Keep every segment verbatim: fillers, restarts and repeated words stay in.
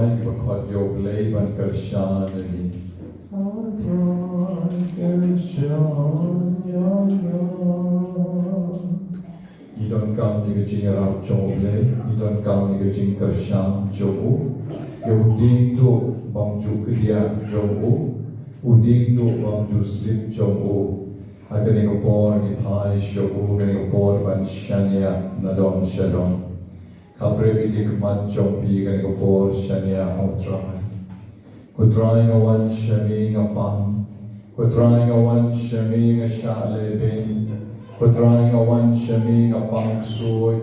Ai, ba khot ïa U Blei ban kyrshan ïa ngi. Kyrshan ïa nga. Ngi donkam ïa ka jingïarap jong U Blei, ngi donkam ïa ka jingkyrshan jong u. Ïa u dieng duh bym ju kdiah jong u, u dieng duh bym ju slip jong u. Ha kane ka por ngi phai sha u, kane ka por ban shaniah na dong sha dong. Khublei ïa ki khmat jong phi kane ka por, shaniah ha U Trai. Ko Trai nga wan sha me nga pang. Ko Trai nga wan sha me nga shah leh beiñ. Ko Trai nga wan sha me nga pang ksuid.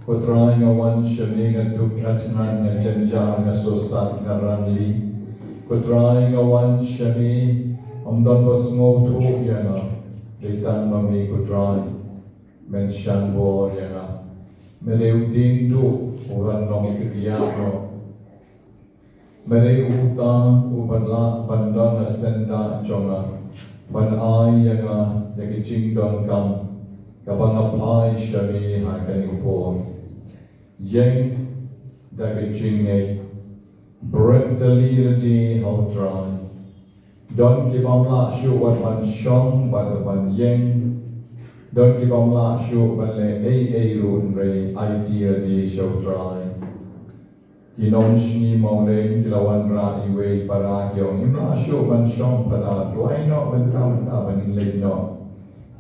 Ko Trai nga wan sha me nga duk nga thngan nga jynjar nga sosat nga rangli. Ko Trai nga wan sha me, ym don ba sngewthuh ïa nga. Dei tang ma me ko Trai. Men shan bor ïa nga. Me dei u dieng duh uban ym kdiah noh. Me dei uta uban lah ban don ha syndah jong nga, ban ai ïa nga ïa ka jingdonkam kaba nga phai sha me ha kane ka por. Ïeng da ka jingngeit. Bret da lade ha U Trai. Don ki bym lah shuh wat ban shong bad ban ïeng. Don ki bym lah shuh ban leh ei ei ruh, hynrei aiti lade sha U Trai. Ki nongshngi Mawleng ki la wanrah iwei i para, ki ong ngim lah shuh ban shong pat, duwai noh mynta mynta ba ngin leit noh.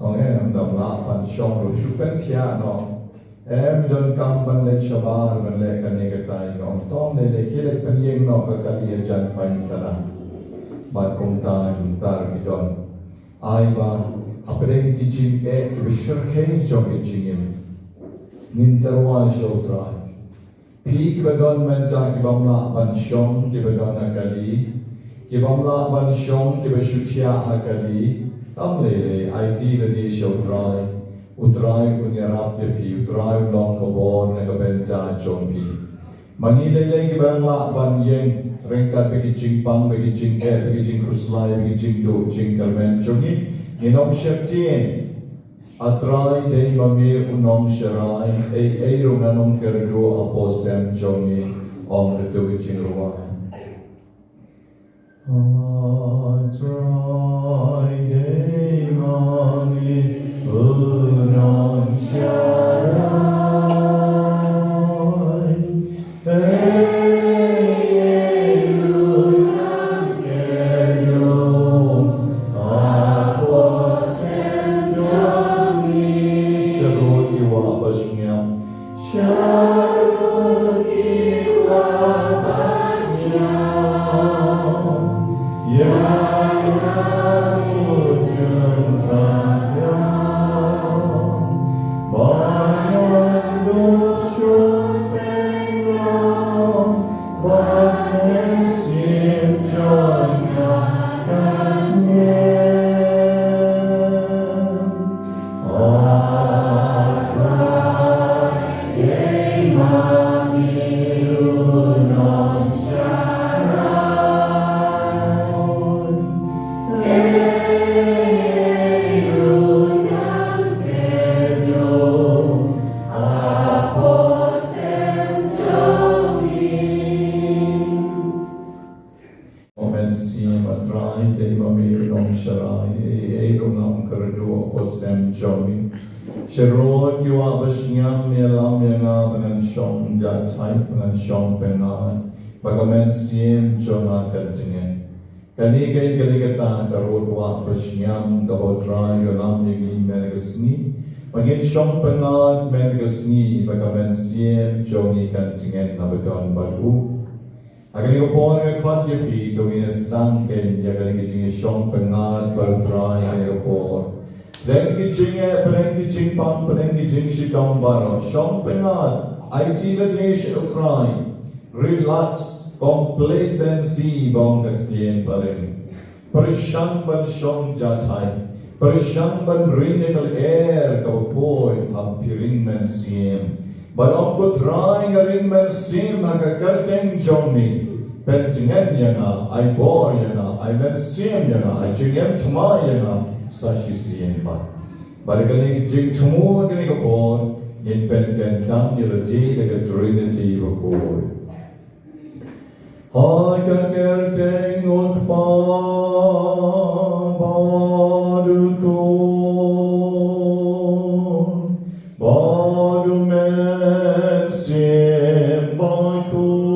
Ong em, ym lah ban shong ruh, shu pynthiah noh. Em, donkam ban leit shabar ban leh kane katai, nga ong to lei lei, khie leit pynïeng noh ka kali hajan painter. Bad kumta kumta ruh ki don. Ai ba hapdeng ki jingeh kiba shyrkhei jong ki jingim, ngin tyrwa sha U Trai. Phi kiba don mynta ki bym lah ban shong, kiba don ha kali, ki bym lah ban shong, kiba shu thiah ha kali, kam lei lei, aiti lade sha U Trai. U Trai un ïarap ïa phi, U Trai un long ka bor na ka bynta jong phi. Ma ngi lei lei kiba dang lah ban ïeng ryngkat bad ki jingpang, bad ki jingeh, bad ki jingkhuslai, bad ki jingduh jingkyrmen jong ngi, ngin ym sheptieng. A Trai, dei ma me u nongsharai, ei ei ruh ngan ym kyrduh, ha poh sem jong ngi, ong kata ka jingrwai. A Trai, dei ma me Mynsiem, A Trai, dei ma me u nongsharai, ei ei ruh ngam kyrduh, A Posem jong ngi. Sha rud ki wah ba shngiam, ïalam ïa nga ba ngan shong jahthait, ba ngan shong pyngngad, ba ka mynsiem jong nga kan tyngen. Kane ka dei kata ka rud wah ba shngiam kaba U Trai u ïalam ïa ngi mynta ka sngi, ba ngin shong pyngngad mynta ka sngi, ba ka mynsiem jong ngi kan tyngen haba don bad u. Ha kane ka por nga khot ïa phi, to ngin ïa sdang kein ïa kane ka jingïashong pyngngad bad U Trai ha kane ka por. Pdeng ki jingeh, pdeng ki jingpang, pdeng ki jingshitom baroh, shong pyngngad, aiti lade sha U Trai. Relax, complacency ba ong ka ktien barim. Pyrshang ban shong jahthait, pyrshang ban ring ïa ka lyer kaba khuid ha phi ring mynsiem. Bad ong ko Trai, nga ring mynsiem ha ka kyrteng jong me. Pyntngen ïa nga, ai bor ïa nga, ai mynsiem ïa nga, ai jingim thymmai ïa nga sa shisien pat. Bad ha kane ka jingthmu ha kane ka por, ngin pynkyntang ïa lade da ka Trinity bakhuid. Ha ka kyrteng U Kpa bad U Khun bad U Mynsiem Bakhuid.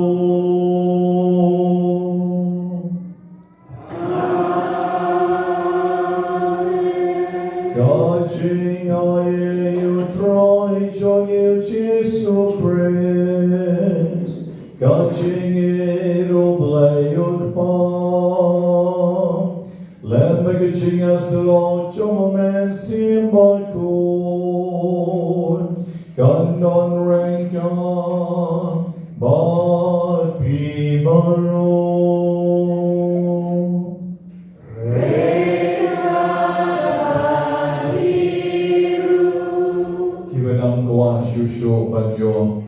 Ka jingaiei U Trai jong ngi U Jisu Khrist, ka jingïeit U Blei U Kpa, lem bad ka jingïasyllok jong U Mynsiem Bakhuid, kan don ryngkat bad phi baroh. Kiba dang kwah shuh shuh ban ïoh.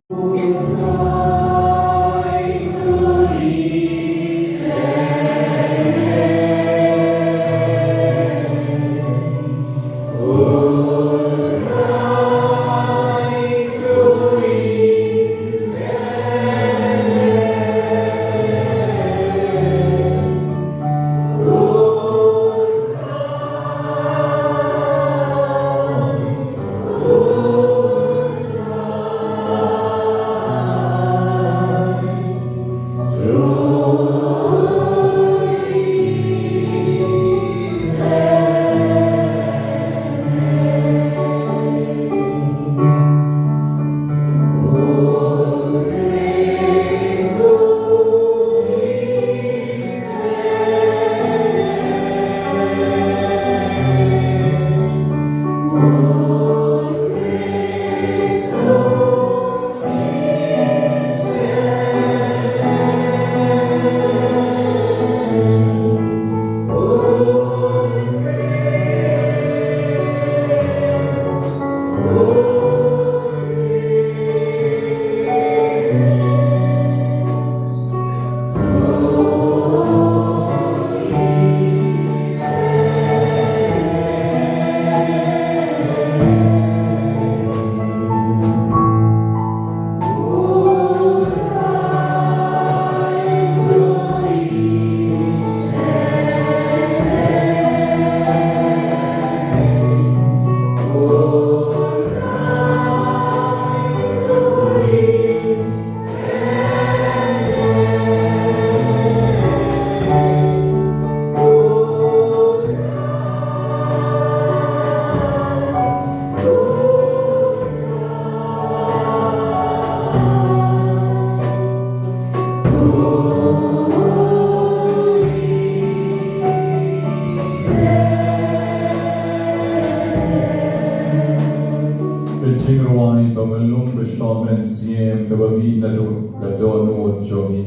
Ai ba myllung ba shoh mynsiem kaba mih naduh ka dohnud jong ngi.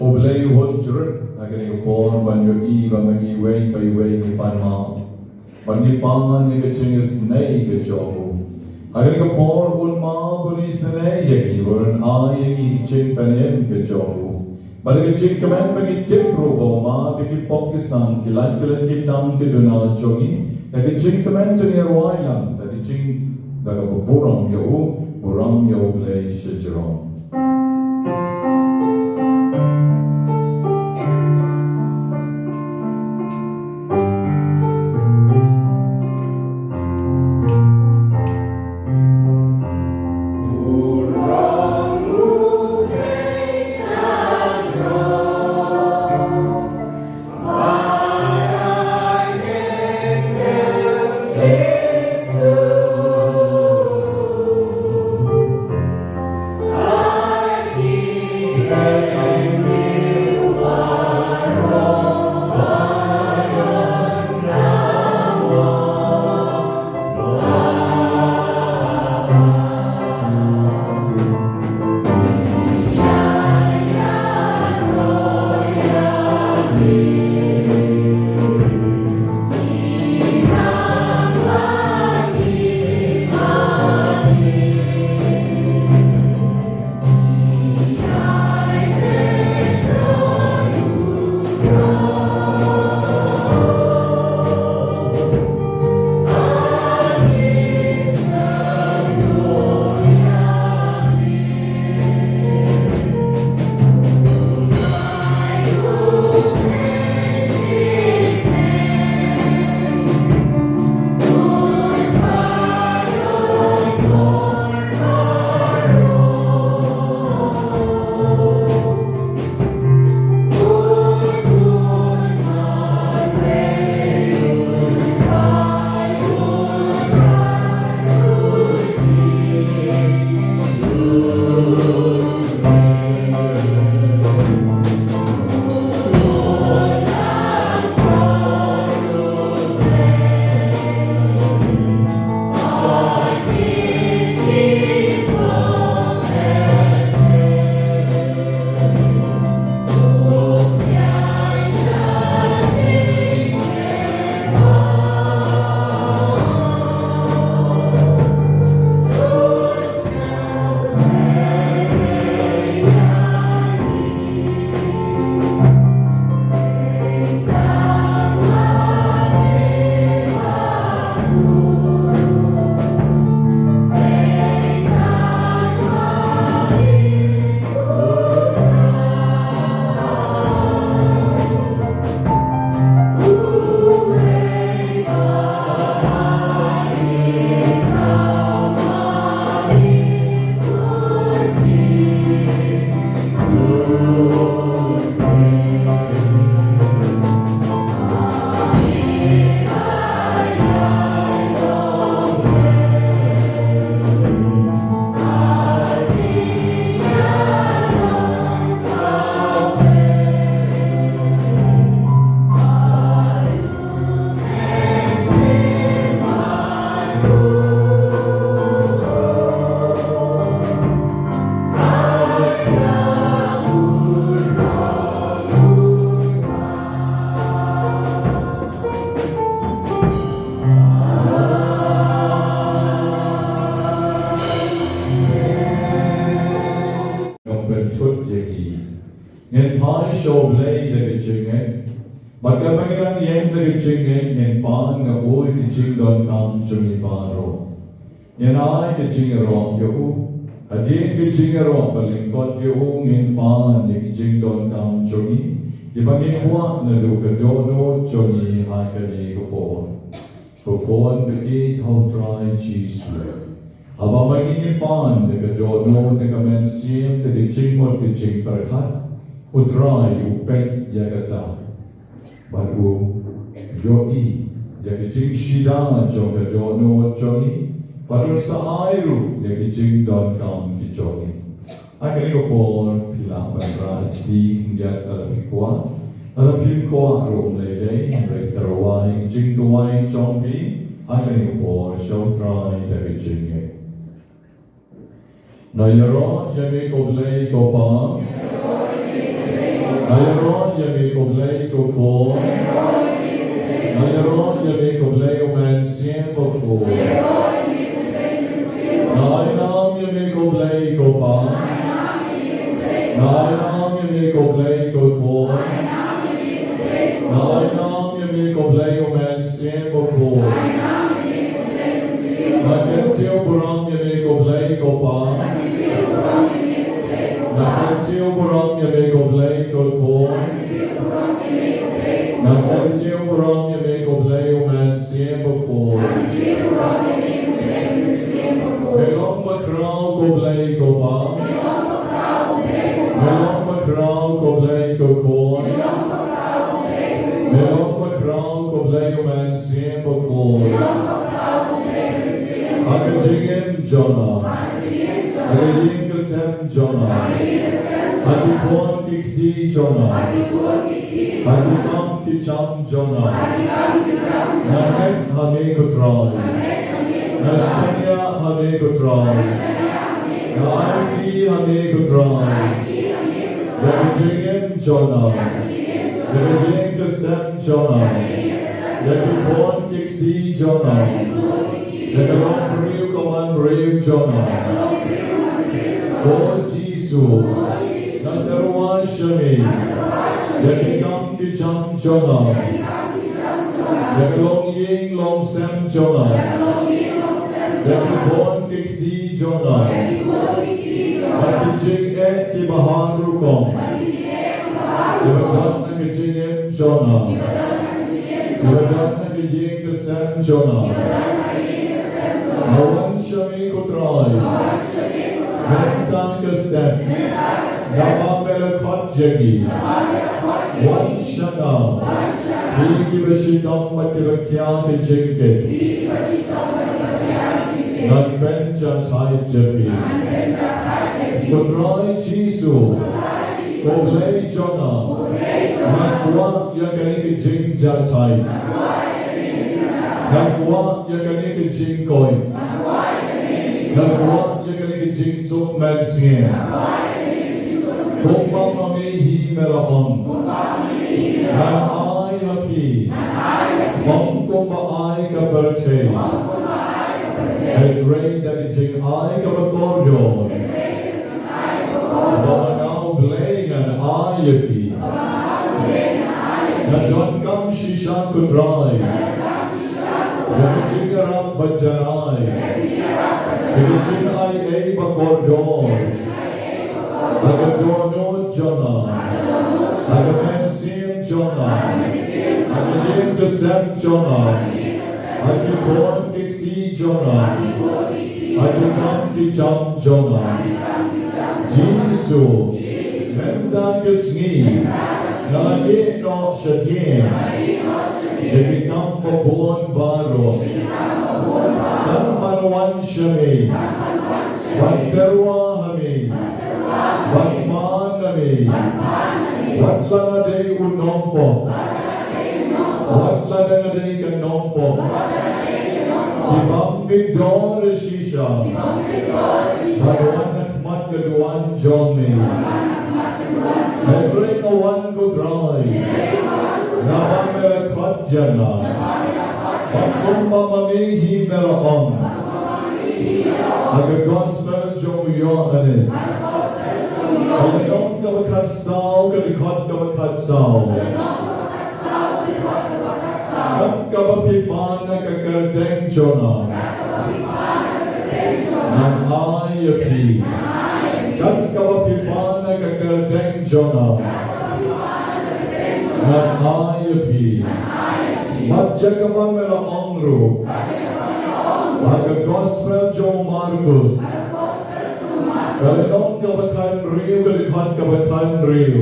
U Blei u hotkti ha kane ka por ban ïohi ba ma ngi iwei pa iwei ngi pan map. Ban ngi pan ïa ka jingisynei ka jong u. Ha kane ka por un map un isynei ïa ngi, un ai ïa ngi ka jingpynim ka jong u. Bad da ka jingkmen ba ngi tip ruh ba u map ïa ki pop ki sam, ki lait ki lait ki tam ki duna jong ngi. Da ka jingkmen to ngin ïa rwai lang da ka jing, da kaba burom ïa u, burom ïa U Blei shajrong. Nongpynthut ïa ngi. Ngin phai sha U Blei da ka jingngeit. Bad katba ngi dang ïeng da ka jingngeit ngin pan ïa u ïa ka jingdonkam jong ngi baroh. Ngin ai ka jingïaroh ïa u. Hadien ka jingïaroh ba lyngkot ïa u ngin pan ïa ka jingdonkam jong ngi, ïa ba ngin kwah naduh ka dohnud jong ngi ha kane ka por. Ko khun ba ïeit ha U Trai Jisu. Haba ma ngi ngi pan da ka dohnud da ka mynsiem da ka jingmut ka jingpyrkhat, U Trai u peit ïa kata. Bad u ïohi ïa ka jingshida jong ka dohnud jong ngi, bad un sa ai ruh ïa ka jingdonkam ki jong ngi. Ha kane ka por phi lah ban rah kti khyndiat lada phi kwah. Lada phim kwah ruh ym lei lei, hynrei to rwai ïa ka jingduwai jong phi ha kane ka por sha U Trai da ka jingngeit. Nga ïaroh ïa me ko Blei ko Pa. Nga ïaroh ïa me ko Blei ko Khun. Nga ïaroh ïa me ko Blei U Mynsiem Bakhuid. Nga ai nam ïa me ko Blei ko Pa. Nga ai nam ïa me ko Blei ko Khun. Nga ai nam ïa me ko Blei U Mynsiem Bakhuid. Nga kyntiew burom ïa me ko Blei ko Pa. Nga kyntiew burom ïa me ko Blei ko Khun. Nga kyntiew burom ïa me ko Blei U Mynsiem Bakhuid. Me long bakhraw ko Blei ko Pa. Me long bakhraw ko Blei ko Khun. Me long bakhraw ko Blei U Mynsiem Bakhuid. Ha ka jingim jong nga, ha ka ïing ka sem jong nga, ha ki khun ki kti jong nga, ha ki kam ki jam jong nga, nga ngeit ha me ko Trai. Nga shaniah ha me ko Trai. Nga aiti ha me ko Trai. Ïa ka jingim jong nga, ïa ka ïing ka sem jong nga, ïa ki khun ki kti jong nga, ïa ka longbriew ka manbriew jong nga. Ko Jisu, nga tyrwa sha me ïa ki kam ki jam jong nga, ïa ka longïing longsem jong nga, ïa ki khun ki kti jong nga, bad ki jingeh kiba har rukom kiba don ha ka jingim jong nga, kiba don ha ka ïing ka sem jong nga. Nga wan sha me ko Trai. Mynta ka step, naba me la khot ïa ngi, wan sha nga. Phi kiba shitom bad kiba khia ka jingkit, ngan pynjahthait ïa phi. Ko Trai Jisu, ko Blei jong nga, nga kwah ïa kane ka jingjahthait. Nga kwah ïa kane ka jingkoit. Nga kwah ïa kane ka jingsuk mynsiem. Kumba ma me hi me la ong, ngan ai ha phi, ym kumba ai ka pyrthei, hynrei da ka jingai kaba kordor. Ba ma nga U Blei ngan ai ïa phi. Nga donkam shisha ko Trai ïa ka jingïarap ba janai, ïa ka jingaiei ba kordor ha ka dohnud jong nga, ha ka mynsiem jong nga, ha ka ïing ka sem jong nga, ha ki khun ki kti jong nga, ha ki kam ki jam jong nga. Jisu, mynta ka sngi nga la ïeh noh shadien ïa ki kam ba bun baroh. Tang ban wan sha me, ban tyrwa ha me, ban pan ha me, wat la nga dei u nongpop, wat la nga dei ka nongpop, ki bym bit dor shisha ban wan ha khmat ka duwan jong me. Hynrei nga wan ko Trai, naba me la khot ïa nga, bad kumba ma me hi me la ong ha ka gospel jong u Ïoannis, ka lynnong kaba khatsaw, ka dkhot kaba khatsaw. Katba phi pan ha ka kyrteng jong nga, ngan ai ïa phi. Katba phi pan ha ka kyrteng jong nga, ngan ai ïa phi. Bad ïa kaba me la ong ruh ha ka gospel jong u Markus, ka lynnong kaba khathynriew, ka dkhot kaba khathynriew.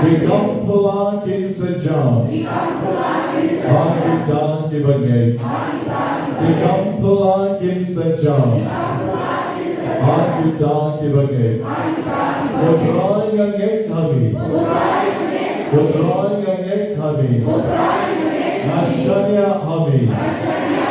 Ki kam phylla kin sa jam, ha kita kiba ngeit. Ki kam phylla kin sa jam, ha kita kiba ngeit. Ko Trai, nga ngeit ha me. Ko Trai, nga ngeit ha me. Nga shaniah ha me.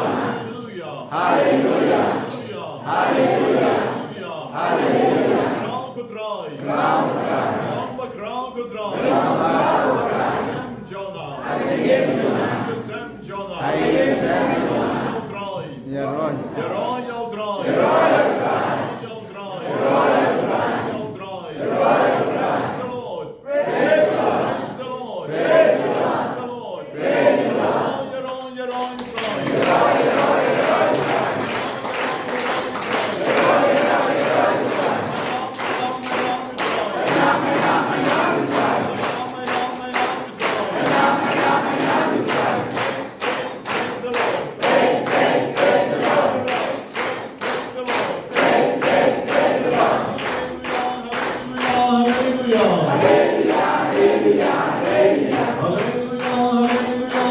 Haleluya. Haleluya. Haleluya. Haleluya. Haleluya. Khraw ko Trai. Khraw ko Trai. Long ba khraw ko Trai. Long ba khraw ko Trai. Ïa ka sem jong nga. Ïa ka sem jong nga. Ïa ka sem jong nga. Ïa U Trai. Ïaroh. Ïaroh ïa U Trai. Ïaroh ïa U Trai. Ïaroh ïa U Trai. Ïaroh ïa U Trai. Ïaroh ïa U Trai. Praise the Lord. Praise the Lord. Praise the Lord. Praise the Lord. Praise the Lord. Ïaroh, ïaroh, ïaroh. Praise the Lord. Praise, praise, praise the Lord. Praise, praise, praise the Lord. Praise, praise, praise the Lord. Hallelujah, hallelujah, hallelujah. Hallelujah, hallelujah, hallelujah. Hallelujah, hallelujah,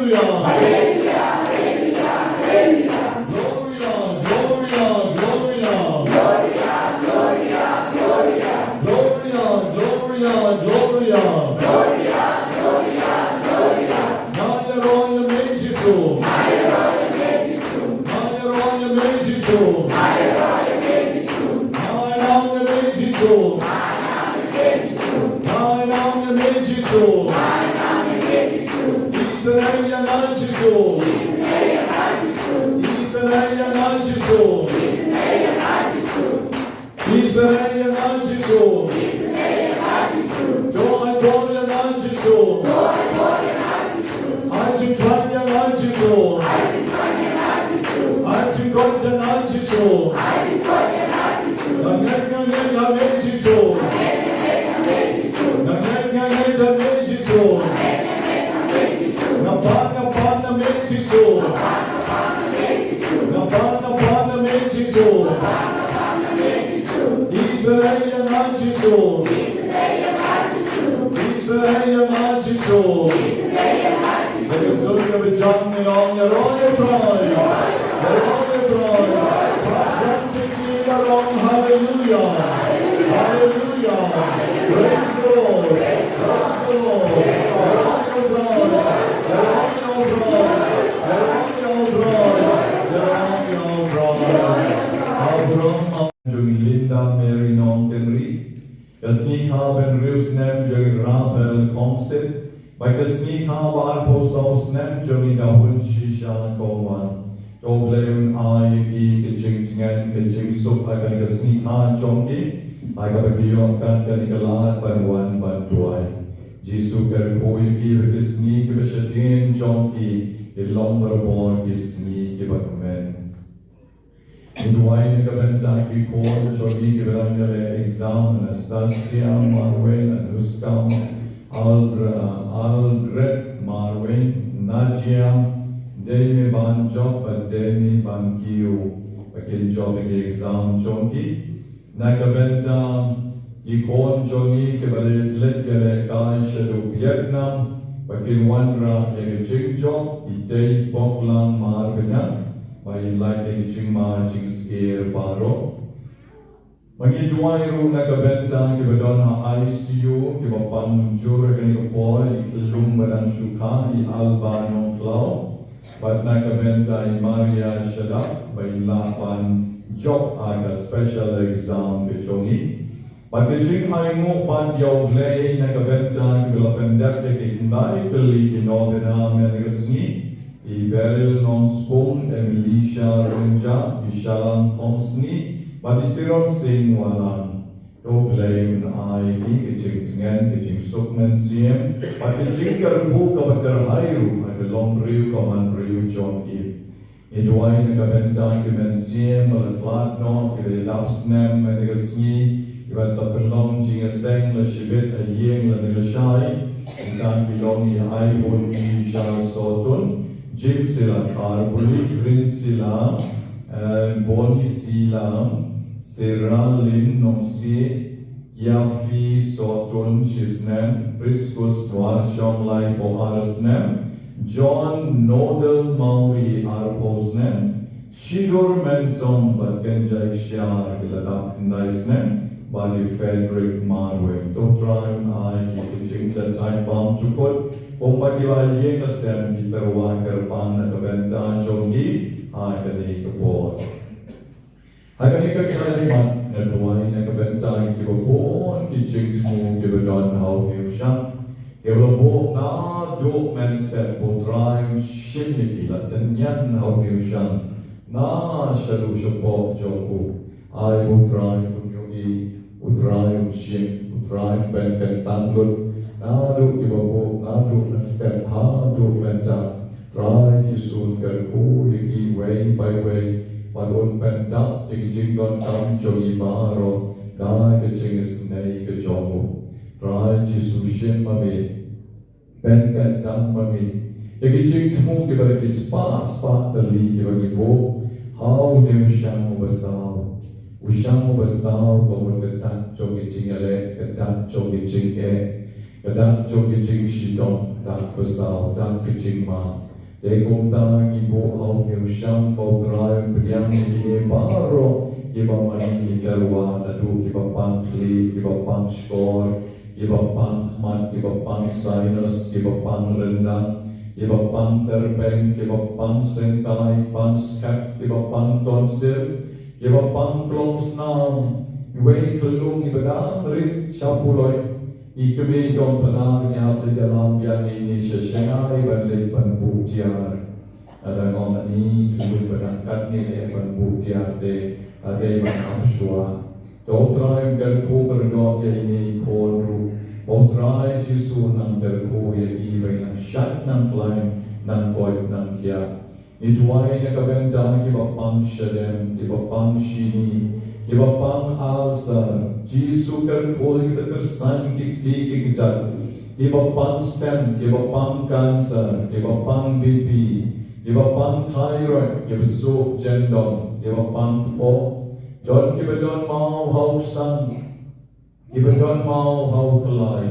hallelujah. Hallelujah, hallelujah, hallelujah. Gloria, gloria, gloria. Gloria, gloria, gloria. Gloria, gloria, gloria. Gloria, gloria, gloria. Nga ïaroh ïa me Jisu. Nga ïaroh ïa me Jisu. Nga ïaroh ïa me Jisu. Nga ïaroh ïa me Jisu. Nga ïaroh ïa me Jisu. Nga ïaroh ïa me Jisu. Nga ïaroh ïa me Jisu. Nga ïaroh ïa me Jisu. Isynei ïa nga Jisu. Isynei ïa nga Jisu. Isynei ïa nga Jisu. Isynei ïa nga Jisu. Isynei ïa nga Jisu. Isynei ïa nga Jisu. Jong ai bor ïa nga Jisu. Jong ai bor ïa nga Jisu. Ai jingkhlaiñ ïa nga Jisu. Ai jingkhlaiñ ïa nga Jisu. Ai jingkoit ïa nga Jisu. Ai jingkoit ïa nga Jisu. Nga ngeit, nga ngeit ïa me Jisu. Nga ngeit, nga ngeit ïa me Jisu. Nga ngeit, nga ngeit ïa me Jisu. Nga ngeit, nga ngeit ïa me Jisu. Nga pan, nga pan ïa me Jisu. Nga pan, nga pan ïa me Jisu. Nga pan, nga pan ïa me Jisu. Nga pan, nga pan ïa me Jisu. Isynei ïa nga Jisu. Isynei ïa nga Jisu. Isynei ïa nga Jisu. Isynei ïa nga Jisu. Bad ka sur kaba jam ngi ong, ïaroh ïa U Trai. Ïaroh ïa U Trai. Pat jan phi ïa long, haleluya. Haleluya. Praise the Lord. Praise the Lord. Ïaroh ïa U Trai. Ïaroh ïa U Trai. Ïaroh ïa U Trai. Ïaroh ïa U Trai. Abraham jong i Linda Mary Nongkynrih. Ka sngi kha ba hynriew snem jong i Rafael Kongsit. Bad ka sngi kha ba arphew saw snem jong i Dahun Shisha Kongwan. To U Blei un ai ïa ki ka jingjngai ka jingsuk ha kane ka sngi kha jong ki. Ha kaba ki ïoh kat kane ka lad ban wan ban duwai. Jisu kyrkhu ïa ki ba ki sngi kiba shadien jong ki ki long barabor ki sngi kiba kmen. Ngi duwai na ka bynta ki khun jong ngi kiba dang ïaleh exam, Anastasia, Marwin, Anuska, Aldra-, Aldred, Marwin, Nadia, Demi Banjok bad Demi Bankiew. Ba kin jop ïa ki exam jong ki. Na ka bynta ki khun jong ngi kiba leit leit ïalehkai shaduh Vietnam, ba kin wanrah ïa ka jingjop, ki tei poklang mar bniah, ba kin lait ïa ka jingma jingskhem baroh. Ba ngi duwai ruh na ka bynta kiba don ha I C U, kiba pang jur ha kane ka por, i khyllung ba dang shu kha, i Alba Nongkhlaw. Bad na ka bynta i Maria Shadap, ba in lah ban jop ha ka special exam ka jong i. Bad ka jingainguh pat ïa U Blei na ka bynta kiba la pyndep ïa ki khyndai tylli ki nongpynïaid mynta ka sngi, i Beryl Nongspung, Emilisha Rynjah, i Shalam Khongsngi, bad i Tirot Singh Walang. To U Blei un ai ïa ki ka jingtngen, ka jingsuk mynsiem, bad ka jingkyrkhu kaba kyrhai ruh ha ka longbriew ka manbriew jong ki. Ngi duwai na ka bynta ki mynsiem ba la khlad noh, kiba ïadap snem mynta ka sngi, kiba sa pynlong jingïaseng la shibit ha ïing lane lashai. Ngi tang ki long i Aibun Shisha Sotun, Jingsila Kharbuli, Grinsila, eh, Bonisila, Siralin Nongsie, Kiafi Sotun shisnem, Priscus Warshong laiphew ar snem, John Nodal Mauri arphew snem, Shidur Mensong bad Kenjai Kshiar ki la dap khyndai snem, bad i Frederick Marwei. To Trai un ai ki ka jingjatai bymjukut, kumba kiba ïeng ïasem ki tyrwa kyrpang na ka bynta jong ki ha kane ka por. Ha kane ka jingmut nga duwai na ka bynta kiba bun ki jingthmu kiba don ha u Hynñiewshang. Kiba la buh naduh mynstep, Ko Trai un shim ïa ki, la tynñiang ha u Hynñiewshang na shaduh shapoh jong u. Ai Ko Trai un ïohi, Ko Trai un shim, Ko Trai un pynkyntang lut naduh kiba buh naduh mynstep haduh mynta. Trai Jisu un kyrkhu ïa ki wei pa wei, bad un pyndap ïa ki jingdonkam jong ngi baroh da ka jingisynei ka jong u. Trai Jisu shim ma me, pynkyntang ma me ïa ki jingthmu kiba la ki spah spah tylli kiba ngi buh ha u Hynñiewshang uba saw. U Shang uba saw ka mut ka dak jong ki jingïaleh, ka dak jong ki jingeh, ka dak jong ki jingshitom, dak ba saw, dak ka jingma. Te kumta ngi buh ha u Hynñiewshang ba U Trai un pdiang ïa kine baroh kiba mane ki tyrwa, naduh kiba pang khlieh, kiba pang shkor, kiba pang khmat, kiba pang sinus, kiba pang ryndang, kiba pang tyrpeng, kiba pang syngkai, pang skep, kiba pang tonsil, kiba pang klong snam, iwei i khyllung iba dang rit sha puloi, i kmie jong Pnar, ngi hap leit ïalam biang ïa ine sha Shanghai ban leit ban buh tiar. Lada nga ong ani, khlem ba dang kat ne eh ban buh tiar te, la dei ban ap shuwa. To U Trai un kyrkhu kyrdoh ïa ine i khun ruh. Ba U Trai Jisu nang kyrkhu ïa i ba i nang shait nang khlaiñ, nang koit nang khiah. Ngi duwai na ka bynta kiba pang shadem, kiba pang shini, kiba pang ulcer, Jisu kyrkhu ïa kiba tyrsan ki kti ki kjat, kiba pang stent, kiba pang cancer, kiba pang B P, kiba pang thyroid, kiba suk jyndong, kiba pang kpoh, don kiba don maw ha u sang, kiba don maw ha u khlai.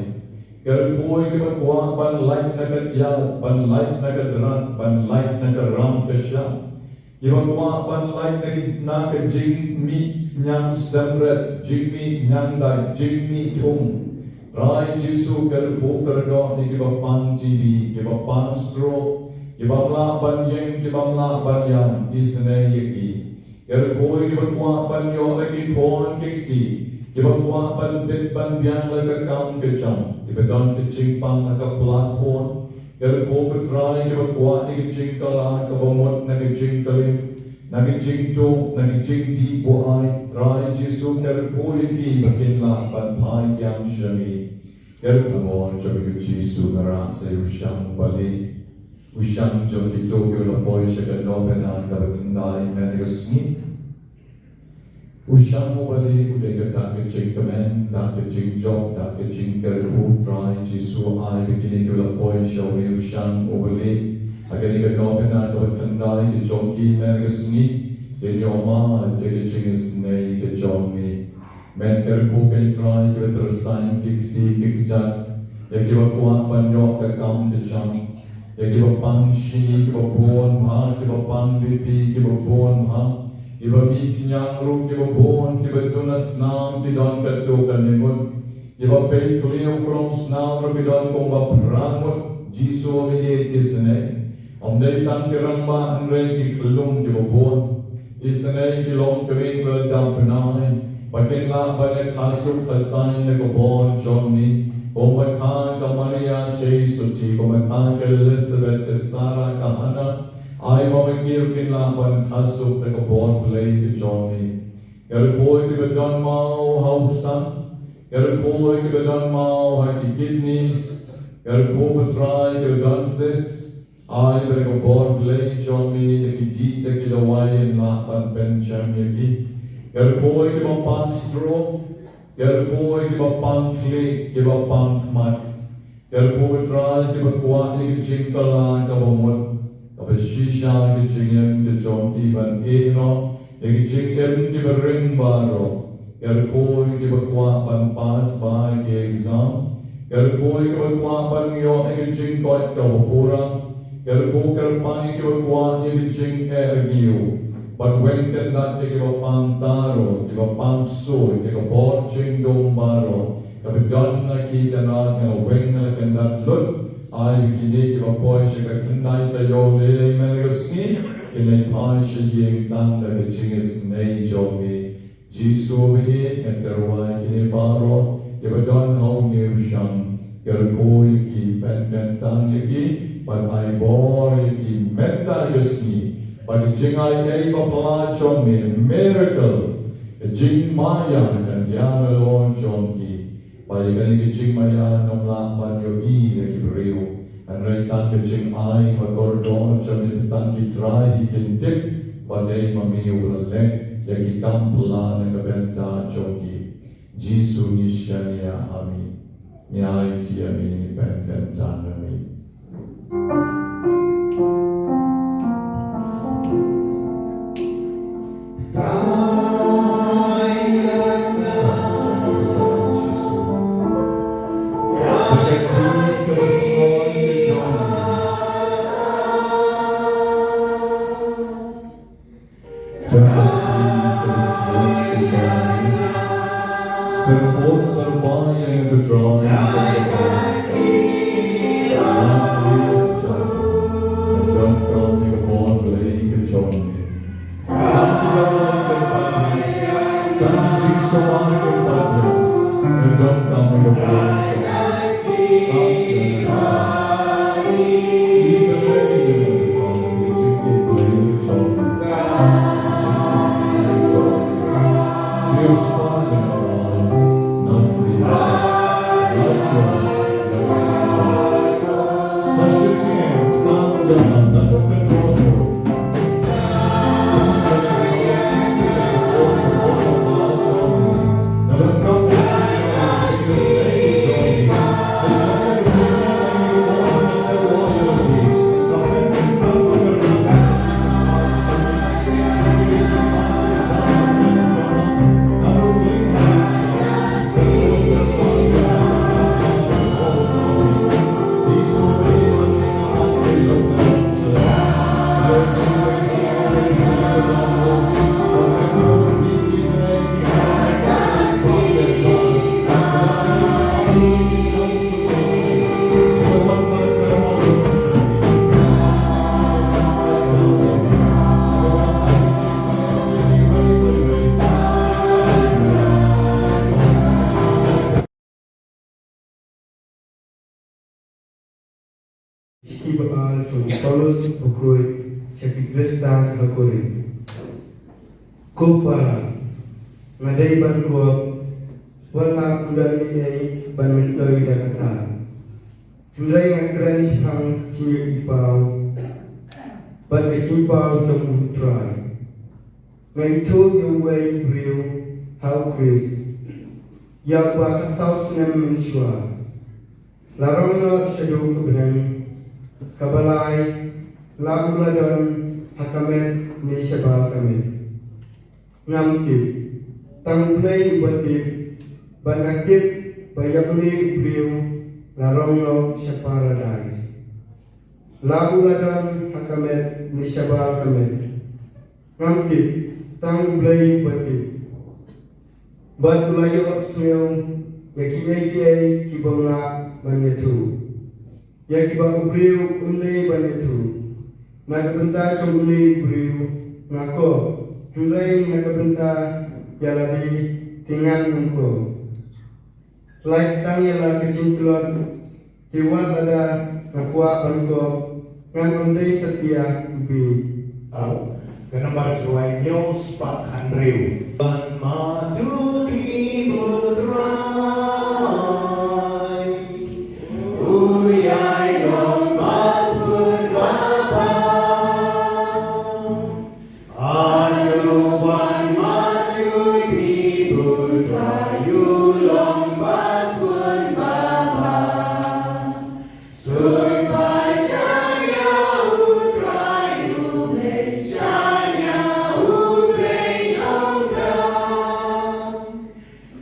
Kyrkhu ïa kiba kwah ban lait na ka kyiad, ban lait na ka drad, ban lait na ka ram ka shap. Kiba kwah ban lait na ki, na ka jingmih ñiang semret, jingmih ñiang dait, jingmih thung. Trai Jisu kyrkhu kyrdoh ïa kiba pang T B, kiba pang stroke, kiba ym lah ban ïeng, kiba ym lah ban ïaid, isynei ïa ki. Kyrkhu ïa kiba kwah ban ïoh la ki khun ki kti, kiba kwah ban bit ban biang la ka kam ka jam, kiba don ka jingpang ha ka pla khun. Kyrkhu ko Trai kiba kwah ïa ka jingkylla kaba mut na ka jingklim, na ka jingduk, na ka jingdih buaid. Trai Jisu kyrkhu ïa ki ba kin lah ban phai biang sha me. Kyrkhu mo jong u Jisu, nga rah sa ïa u Shang uba lieh, u Shang jong kito kiba la poi sha ka Novena kaba khyndai mynta ka sngi. U Shang uba lieh u dei ka dak ka jingkmen, dak ka jingjop, dak ka jingkyrkhu. Trai Jisu, ai ba kine kiba la poi sha une u Shang uba lieh ha kane ka Novena kaba khyndai ka jong ki mynta ka sngi, kin ïoh mad ïa ka jingisynei ka jong me. Pynkylla ïa ki Trai kiba tyrsa, ki kti ki kjat, ïa kiba kwah ban ïoh ka kam ka jam, ïa kiba pang shi, kiba bun bha, kiba pang bipi, kiba bun bha, kiba mih khñiang ruh kiba bun, kiba duna snam ki don katto katne ngut, kiba peit thliew klong snam ruh ki don kumba phra ngut. Jisu, ba ïeit, isynei. Ym dei tang ki rangbah hynrei ki khyllung kiba bun. Isynei ki longkmie ba dap bnai, ba kin lah ban ïakha suk ka saiñ na ka bor jong me, kumba kha ka Maria Joseph, kumba kha ka Elizabeth, ka Sarah, ka Hannah. Ai ba ma ki ruh kin lah ban kha suk na ka bor Blei ka jong me. Ka rkhoi kiba don maw ha u sam, ka rkhoi kiba don maw ha ki kidneys, ka rkhoi, ko Trai, kiba don cyst, ai ba da ka bor Blei jong me, da ki dih, da ki dawai, yn lah ban pynchem ïa ki. Ka rkhoi kiba pang stroke, ka rkhoi kiba pang khlieh, kiba pang khmat, ka rkhoi, ko Trai, kiba kwah ïa ka jingkylla kaba mut, kaba shisha ka jingim ka jong ki ban ïehnoh ïa ka jingim kiba ring baroh. Ka rkhoi kiba kwah ban pass bha ïa ki exam, ka rkhoi kiba kwah ban ïoh ïa ka jingkoit kaba pura, ka rkhoi kyrpang ïa kiba kwah ïa ka jingeh rngiew, bad weng kyndat ïa kiba pang taro, kiba pang ksuid, ïa ka bor jingdum baroh kaba don ha ki, Kynrad, nga la weng, nga la kyndat lut. Ai ba kine kiba poi sha ka khyndai taïew lei lei mynta ka sngi kin leit phai sha ïing tang da ka jingisynei jong me. Jisu, ba ïeit, nga kyrwai ïa kine baroh kiba don ha une u shang, ka rkhoi ïa ki, pynkyntang ïa ki, bad ai bor ïa ki mynta ka sngi, bad ka jingai ei ba pla jong me, miracle, ka jingmaïa, kan ïa la long jong ki. Ba ïa kane ka jingmaïa ym lah ban ïohi da ki briew, hynrei tang ka jingai ba kordor jong me, tang ki trai hi kin tip ba dei ma me uba la leh ïa ki kam pla na ka bynta jong ki. Jisu, ngi shaniah ha me, ngi aiti ïa me, ngi pynkyntang ïa me. Syrpod syrpai ïa ka Trai, donkam ïa ka bor Blei ka jong me. Tang ki dohnud kan pat, tang ki jingsumar kan pat, donkam ïa ka bor jong me. Shithi ba ar jong u Paulus bakhuid sha ki Khristan ha Korinth. Ko para, nga dei ban kup, wat la u don ei ei ban myntoi da kata. Hynrei nga kren shaphang ka jingïohi paw bad ka jingpaw jong u Trai. Nga ithuh ïa uwei u briew ha u Khrist ïa uba khatsaw snem mynshuwa. La rong noh shaduh ka bneng, kaba lai la u la don ha ka met ne shabar ka met, ngam tip. Tang U Blei uba tip, bad nga tip ba ïa une u briew la rong noh sha paradais. La u la don ha ka met ne shabar ka met, ngam tip, tang U Blei uba tip. Bad u la ïohsngew ïa kiei kiei kiba nga ban ïathuh, ïa kiba u briew um dei ban ïathuh. Na ka bynta jong une u briew nga kob, hynrei na ka bynta ïa lade te ngan ym kob. Lait tang ïa la ka jingtlot, te wat lada nga kwah ban kob, ngan ym dei satia u bieit. Au, ka nambar Trai hynñiew spah hynriew. Ban ma tu ki bu Trai, u ïai long ba sbun ba bha. Anu ban ma tu ki bu Trai, u long ba sbun ba bha. Sun ba shania u Trai, u Blei shania, u Blei nongdam.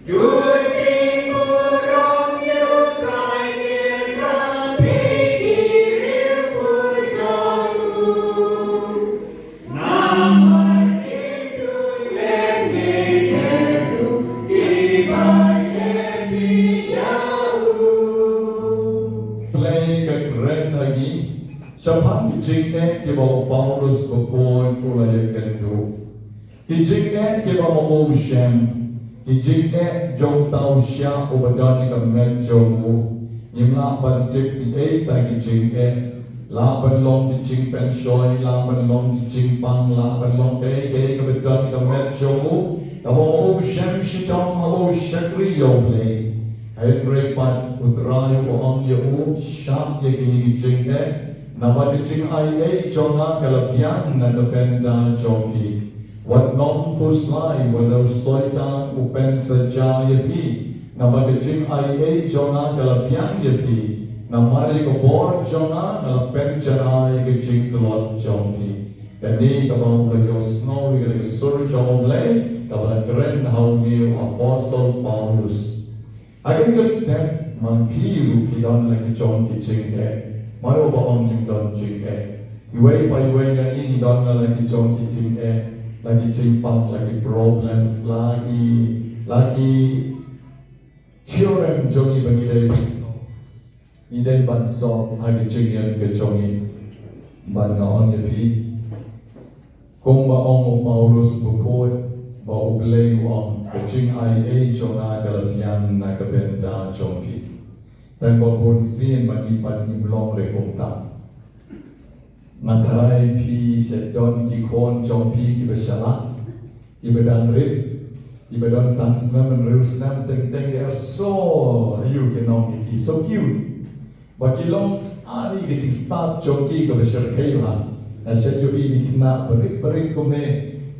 Judin burom ïa u Trai, ngin ïa phi ki riewkhuid jong u. Namar ki dun lem ne ker dum kiba sheptieng ïa u. Blei ka kren ha ngi shaphang ki jingeh kiba u Paulus bakhuid u la ïakynduh. Ki jingeh kiba ma u shem, ki jingeh jong uta u shiah uba don ha ka met jong u. Ngim lah ban tip kiei kita ki jingeh. Lah ban long ki jingpynshoi, lah ban long ki jingpang, lah ban long kaei kaei kaba don ha ka met jong u. Kaba ma u shem shitom haba u shakri ïa U Blei. Hynrei pat U Trai u ong ïa u, shah ïa kine ki jingeh. Naba ka jingaiei jong nga ka la biang na ka bynta jong phi. Wat nym khuslai, wat nym soi tang u pynshitom ïa phi. Naba ka jingaiei jong nga ka la biang ïa phi. Namar ïa ka bor jong nga nga la pynjynjar ïa ka jingtlot jong phi. Kane kaba u la ïohsngew ïa ka sur jong U Blei, kaba la kren ha une u apostol Paulus. Ha kane ka step, ma phi ruh phi don la ki jong ki jingeh. Mano ba ong ngim don jingeh. Iwei pa iwei na ngi ngi don la ki jong ki jingeh, la ki jingpang, la ki problems, la ki, la ki theorem jong ngi ba ngi dei, ngi dei ban solve ha ki jingeh ka jong ngi. Ban nga ong ïa phi. Kumba ong u Paulus bakhuid, ba U Blei u ong, ka jingaiei jong nga ka la biang na ka bynta jong phi. Tang ba bun sien ba ngi pat ngim long re kumta. Nga tharai phi shet don ki khun jong phi kiba shalak, kiba dang rit, kiba don san snem, hynriew snem, teng teng ki so, ayu ki nong ki so cute. Ba ki long, ah, ni ki jingstad jong ki kaba shyrkhei bha. Nga shu ïohi ki khynnah barit barit kumne,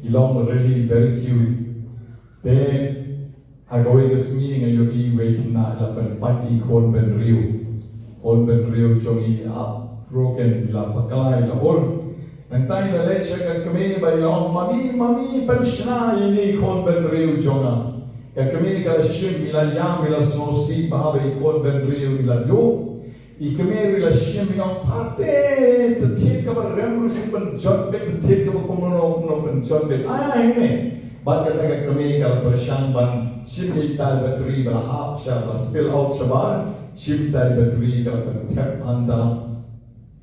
ki long really very cute. Te ha kawei ka sngi nga ïohi wei khynnah la pynpait ïa i khun bynriew. Khun bynriew jong i ap broken, la bakla, la ur. Nangta i la leit sha ka kmie bad i la ong, "Mami, mami, pynshna ïa ine i khun bynriew jong nga." Ka kmie ka la shim, i la ïam, i la sngewsih bha ba i khun bynriew i la duh. I kmie ruh i la shim, i ong, "Pate, to thied kaba rem ruh shu pynjot beit, to thied kaba kumno kumno pynjot beit. Ai, ai, hangne." Bad kata ka kmie ka la pyrshang ban shim ïa itai batri ba la hap sha, ba spill out shabar, shim itai batri ka la pynthep hangta.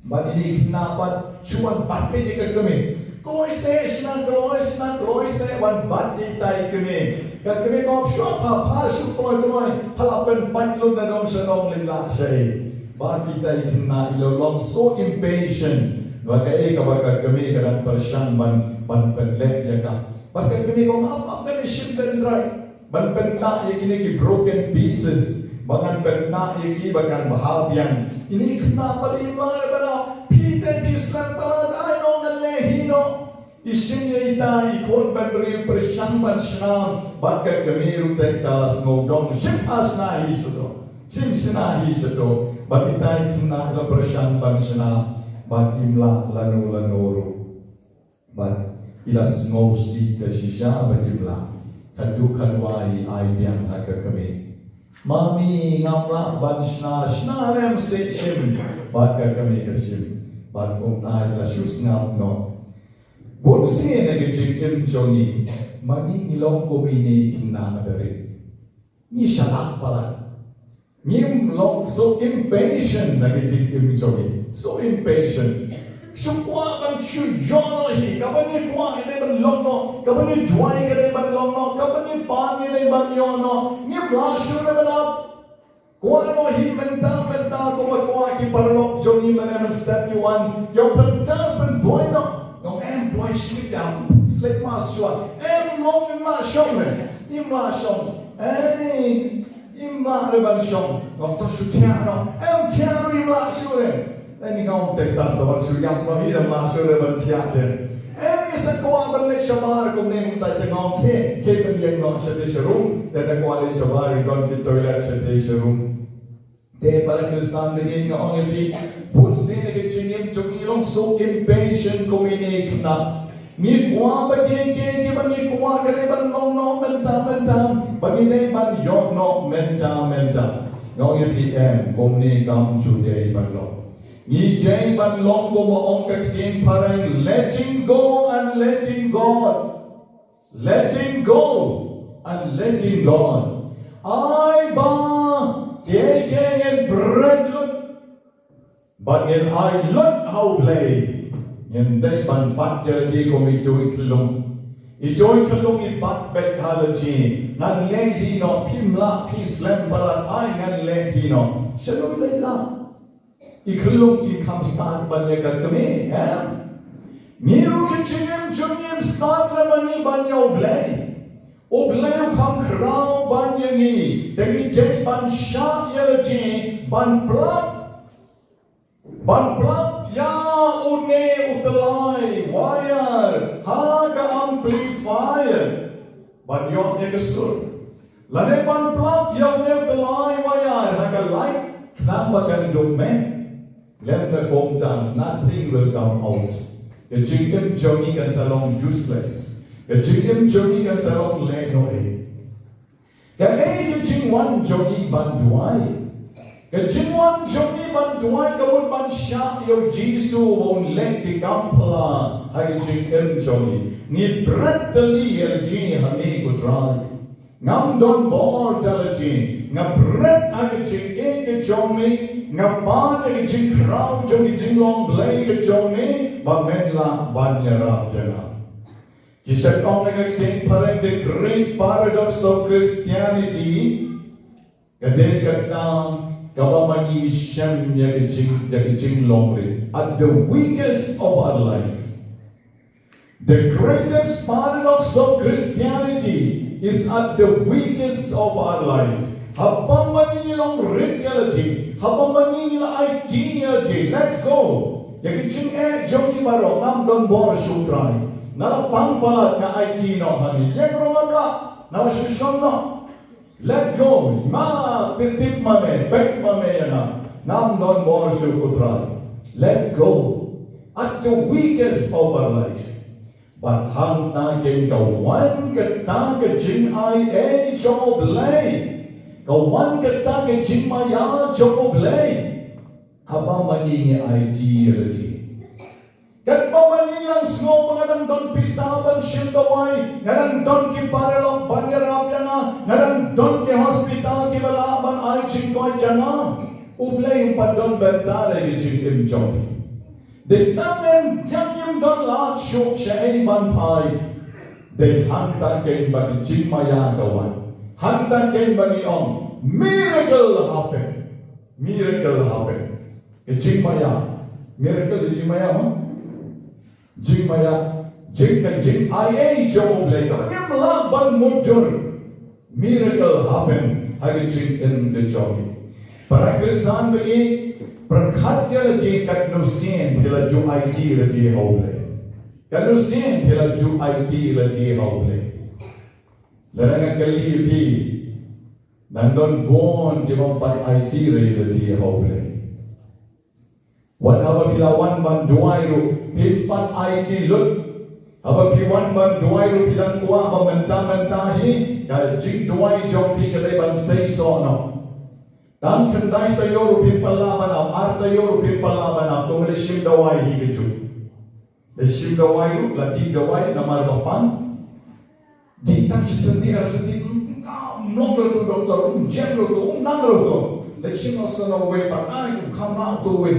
Bad ine i khynnah pat shu wan bat beit ïa ka kmie. Kloi seh, shna kloi, shna kloi seh, wan bat ïa itai kmie. Ka kmie ka ong, "Shuwa pha, pha shu kloi kloi, pha la pynpait lut na dong sha dong, leit lah shaei." Bad itai khynnah i la long so impatient. Ba kaei kaba ka kmie ka dang pyrshang ban, ban pynleh ïa ka. Bad ka kmie ka ong, "Ap, ap, kane shim dendrite. Ban pyntah ïa kine ki broken pieces. Ba ngan pyntah ïa ki ba kan bha biang." Ine i khynnah pat i ong, "Phi te phi sngewthuh, ai no ngan leh hi no." I shim ïa itai i khun bynriew, pyrshang ban shna, bad ka kmie ruh te ka la sngewdong, "Shim pha shna hi shato. Shim shna hi shato." Bad itai i khynnah i la pyrshang ban shna, bad im lah lano lano ruh. Bad i la sngewsih ka shisha ba im lah. Ka duh ka duwai ai biang ha ka kmie. Mami, ngam lah ban shna, shna lem seh shim. Bad ka kmie ka shim. Bad kumta la shu sngap noh. Bun sien ha ka jingim jong ngi, ma ngi ngi long kum ine i khynnah haba rit. Ngi shah palat. Ngim long, so impatient na ka jingim jong ngi. So impatient. Shu kwah ban shu ïoh noh hi, kaba ngi kwah ka dei ban long noh, kaba ngi duwai ka dei ban long noh, kaba ngi pan ka dei ban ïoh noh. Ngim lah shuh ban ap. Kwah noh hi mynta mynta, kumba kwah ki paralok jong ngi mynne mynstep ngi wan. Ïoh pynta pynduwai noh. Ngam em duwai shi ïa. Slet mas shuwa. Em long, ngim lah shong ne. Ngim lah shong. Ei. Ngim lah re ban shong. Ngam to shu thiah noh. Em thiah ruh ngim lah shuh re. Ei, ni ngam te ta sa ban shu ïap noh hi, ngim lah shuh re ban thiah de. Em, ngi sa kwah ban leit shabar kumne, mynta te ngam te, te ban ïeng noh sha te sha rum. Te ta kwah leit shabar, ngi don ki toilet sha te sha rum. Te para Khristan, te nga ong ïa phi, bun sien ha ka jingim jong ngi long so impatient kum ine i khynnah. Ngi kwah ba kiei kiei kiba ngi kwah ka dei ban long noh mynta mynta, ba ngi dei ban ïoh noh mynta mynta. Nga ong ïa phi em, kumne kam ju dei ban long. Ngi dei ban long kumba ong ka ktien phareng, letting go and letting God. Letting go and letting God. Ai ba kiei kiei ngin bret lut, bad ngin ai lut ha U Blei. Ngin dei ban bat ïa lade kum i joi khyllung. I joi khyllung i bat beit ha lade. Ngan leh hi noh, phim lah phi slem palat, ai ngan leh hi noh. Shalom leh lah. I khyllung i kham stad ban ïa ka kmie, em? Ngi ruh ka jingim jong ngi im stad lem ma ngi ban ïa U Blei. U Blei u kham khraw ban ïa ngi. Te ngi dei ban shah ïa lade, ban plat. Ban plat ïa une u tyllai wire ha ka amplifier. Ban ïoh ïa ka sur. Lane ban plat ïa une u tyllai wire ha ka light, khnang ba kan duh meh. Lymda kumta, nothing will come out. Ka jingim jong ngi kan sa long useless. Ka jingim jong ngi kan sa long lehnohei. Kaei ka jingwan jong ngi ban duwai? Ka jingwan jong ngi ban duwai ka mut ban shah ïa U Jisu ba un leh ki kam pla ha ka jingim jong ngi. Ngi bret tylli ïa lade ha me ko Trai. Ngam don bor da lade. Nga bret ha ka jingim ka jong me. Nga pan ïa ka jingkhraw jong ka jinglong Blei ka jong me ba men lah ban ïarap ïa nga. Ki sa ong ha ka ktien phareng, the great paradox of Christianity. Ka dei kata kaba ma ngi shem ïa ka jing, ïa ka jinglong rit. At the weakest of our life. The greatest paradox of Christianity is at the weakest of our life. Haba ma ngi long rit ïa lade, haba ma ngi la aiti ïa lade, let go. Ïa ka jingeh jong ngi baroh, ngam don bor shuh Trai. Nga la pang palat, nga aiti noh ha me. Ïa ka ruh ngam lah, nga la shu shong noh. Let go. Ma, tip tip ma me, peit ma me ïa nga. Ngam don bor shuh ko Trai. Let go. At the weakest of our life. Bad hangta kein ka wan kata ka jingaiei jong U Blei. Ka wan kata ka jingmaïa jong U Blei. Haba ma ngi ngi aiti ïa lade. Katba ma ngi nang sngew ba nga dang don pisa ban shim dawai, nga dang don ki paralok ban ïarap ïa nga, nga dang don ki hospital kiba lah ban ai jingkoit ïa nga. U Blei um pat don bynta ïa ka jingim jong ngi. Dei tang ngin ïa ngim don lad shuh shaei ban phai. Dei hangta kein ba ka jingmaïa ka wan. Hangta kein ba ngi ong, miracle happen. Miracle happen. Ka jingmaïa. Miracle ka jingmaïa mo? Jingmaïa. Jing ka jingaiei jong U Blei kaba ngim lah ban mutdur. Miracle happen ha ka jingim ka jong ngi. Para Khristan ba ïeit, pyrkhat ïa lade katno sien phi la ju aiti lade ha U Blei. Katno sien phi la ju aiti lade ha U Blei. Lada nga kylli ïa phi, nang don bun ki bym pat aiti re ïa lade ha U Blei. Wat haba phi la wan ban duwai ruh, phim pat aiti lut. Haba phi wan ban duwai ruh phi dang kwah ba mynta mynta hi ka jingduwai jong phi ka dei ban seisoh noh. Tang khyndai taïew ruh phim pat lah ban ap, ar taïew ruh phim pat lah ban ap, to me leit shim dawai hi kajuh. Leit shim dawai ruh, la dih dawai namar ba pang. Dih tang shi senti ar senti, mm, kam long ruh to doktor, mm, jem ruh to, mm, nang ruh to. Leit shim noh sa uwei pat, ai, kum kham lah to uwei.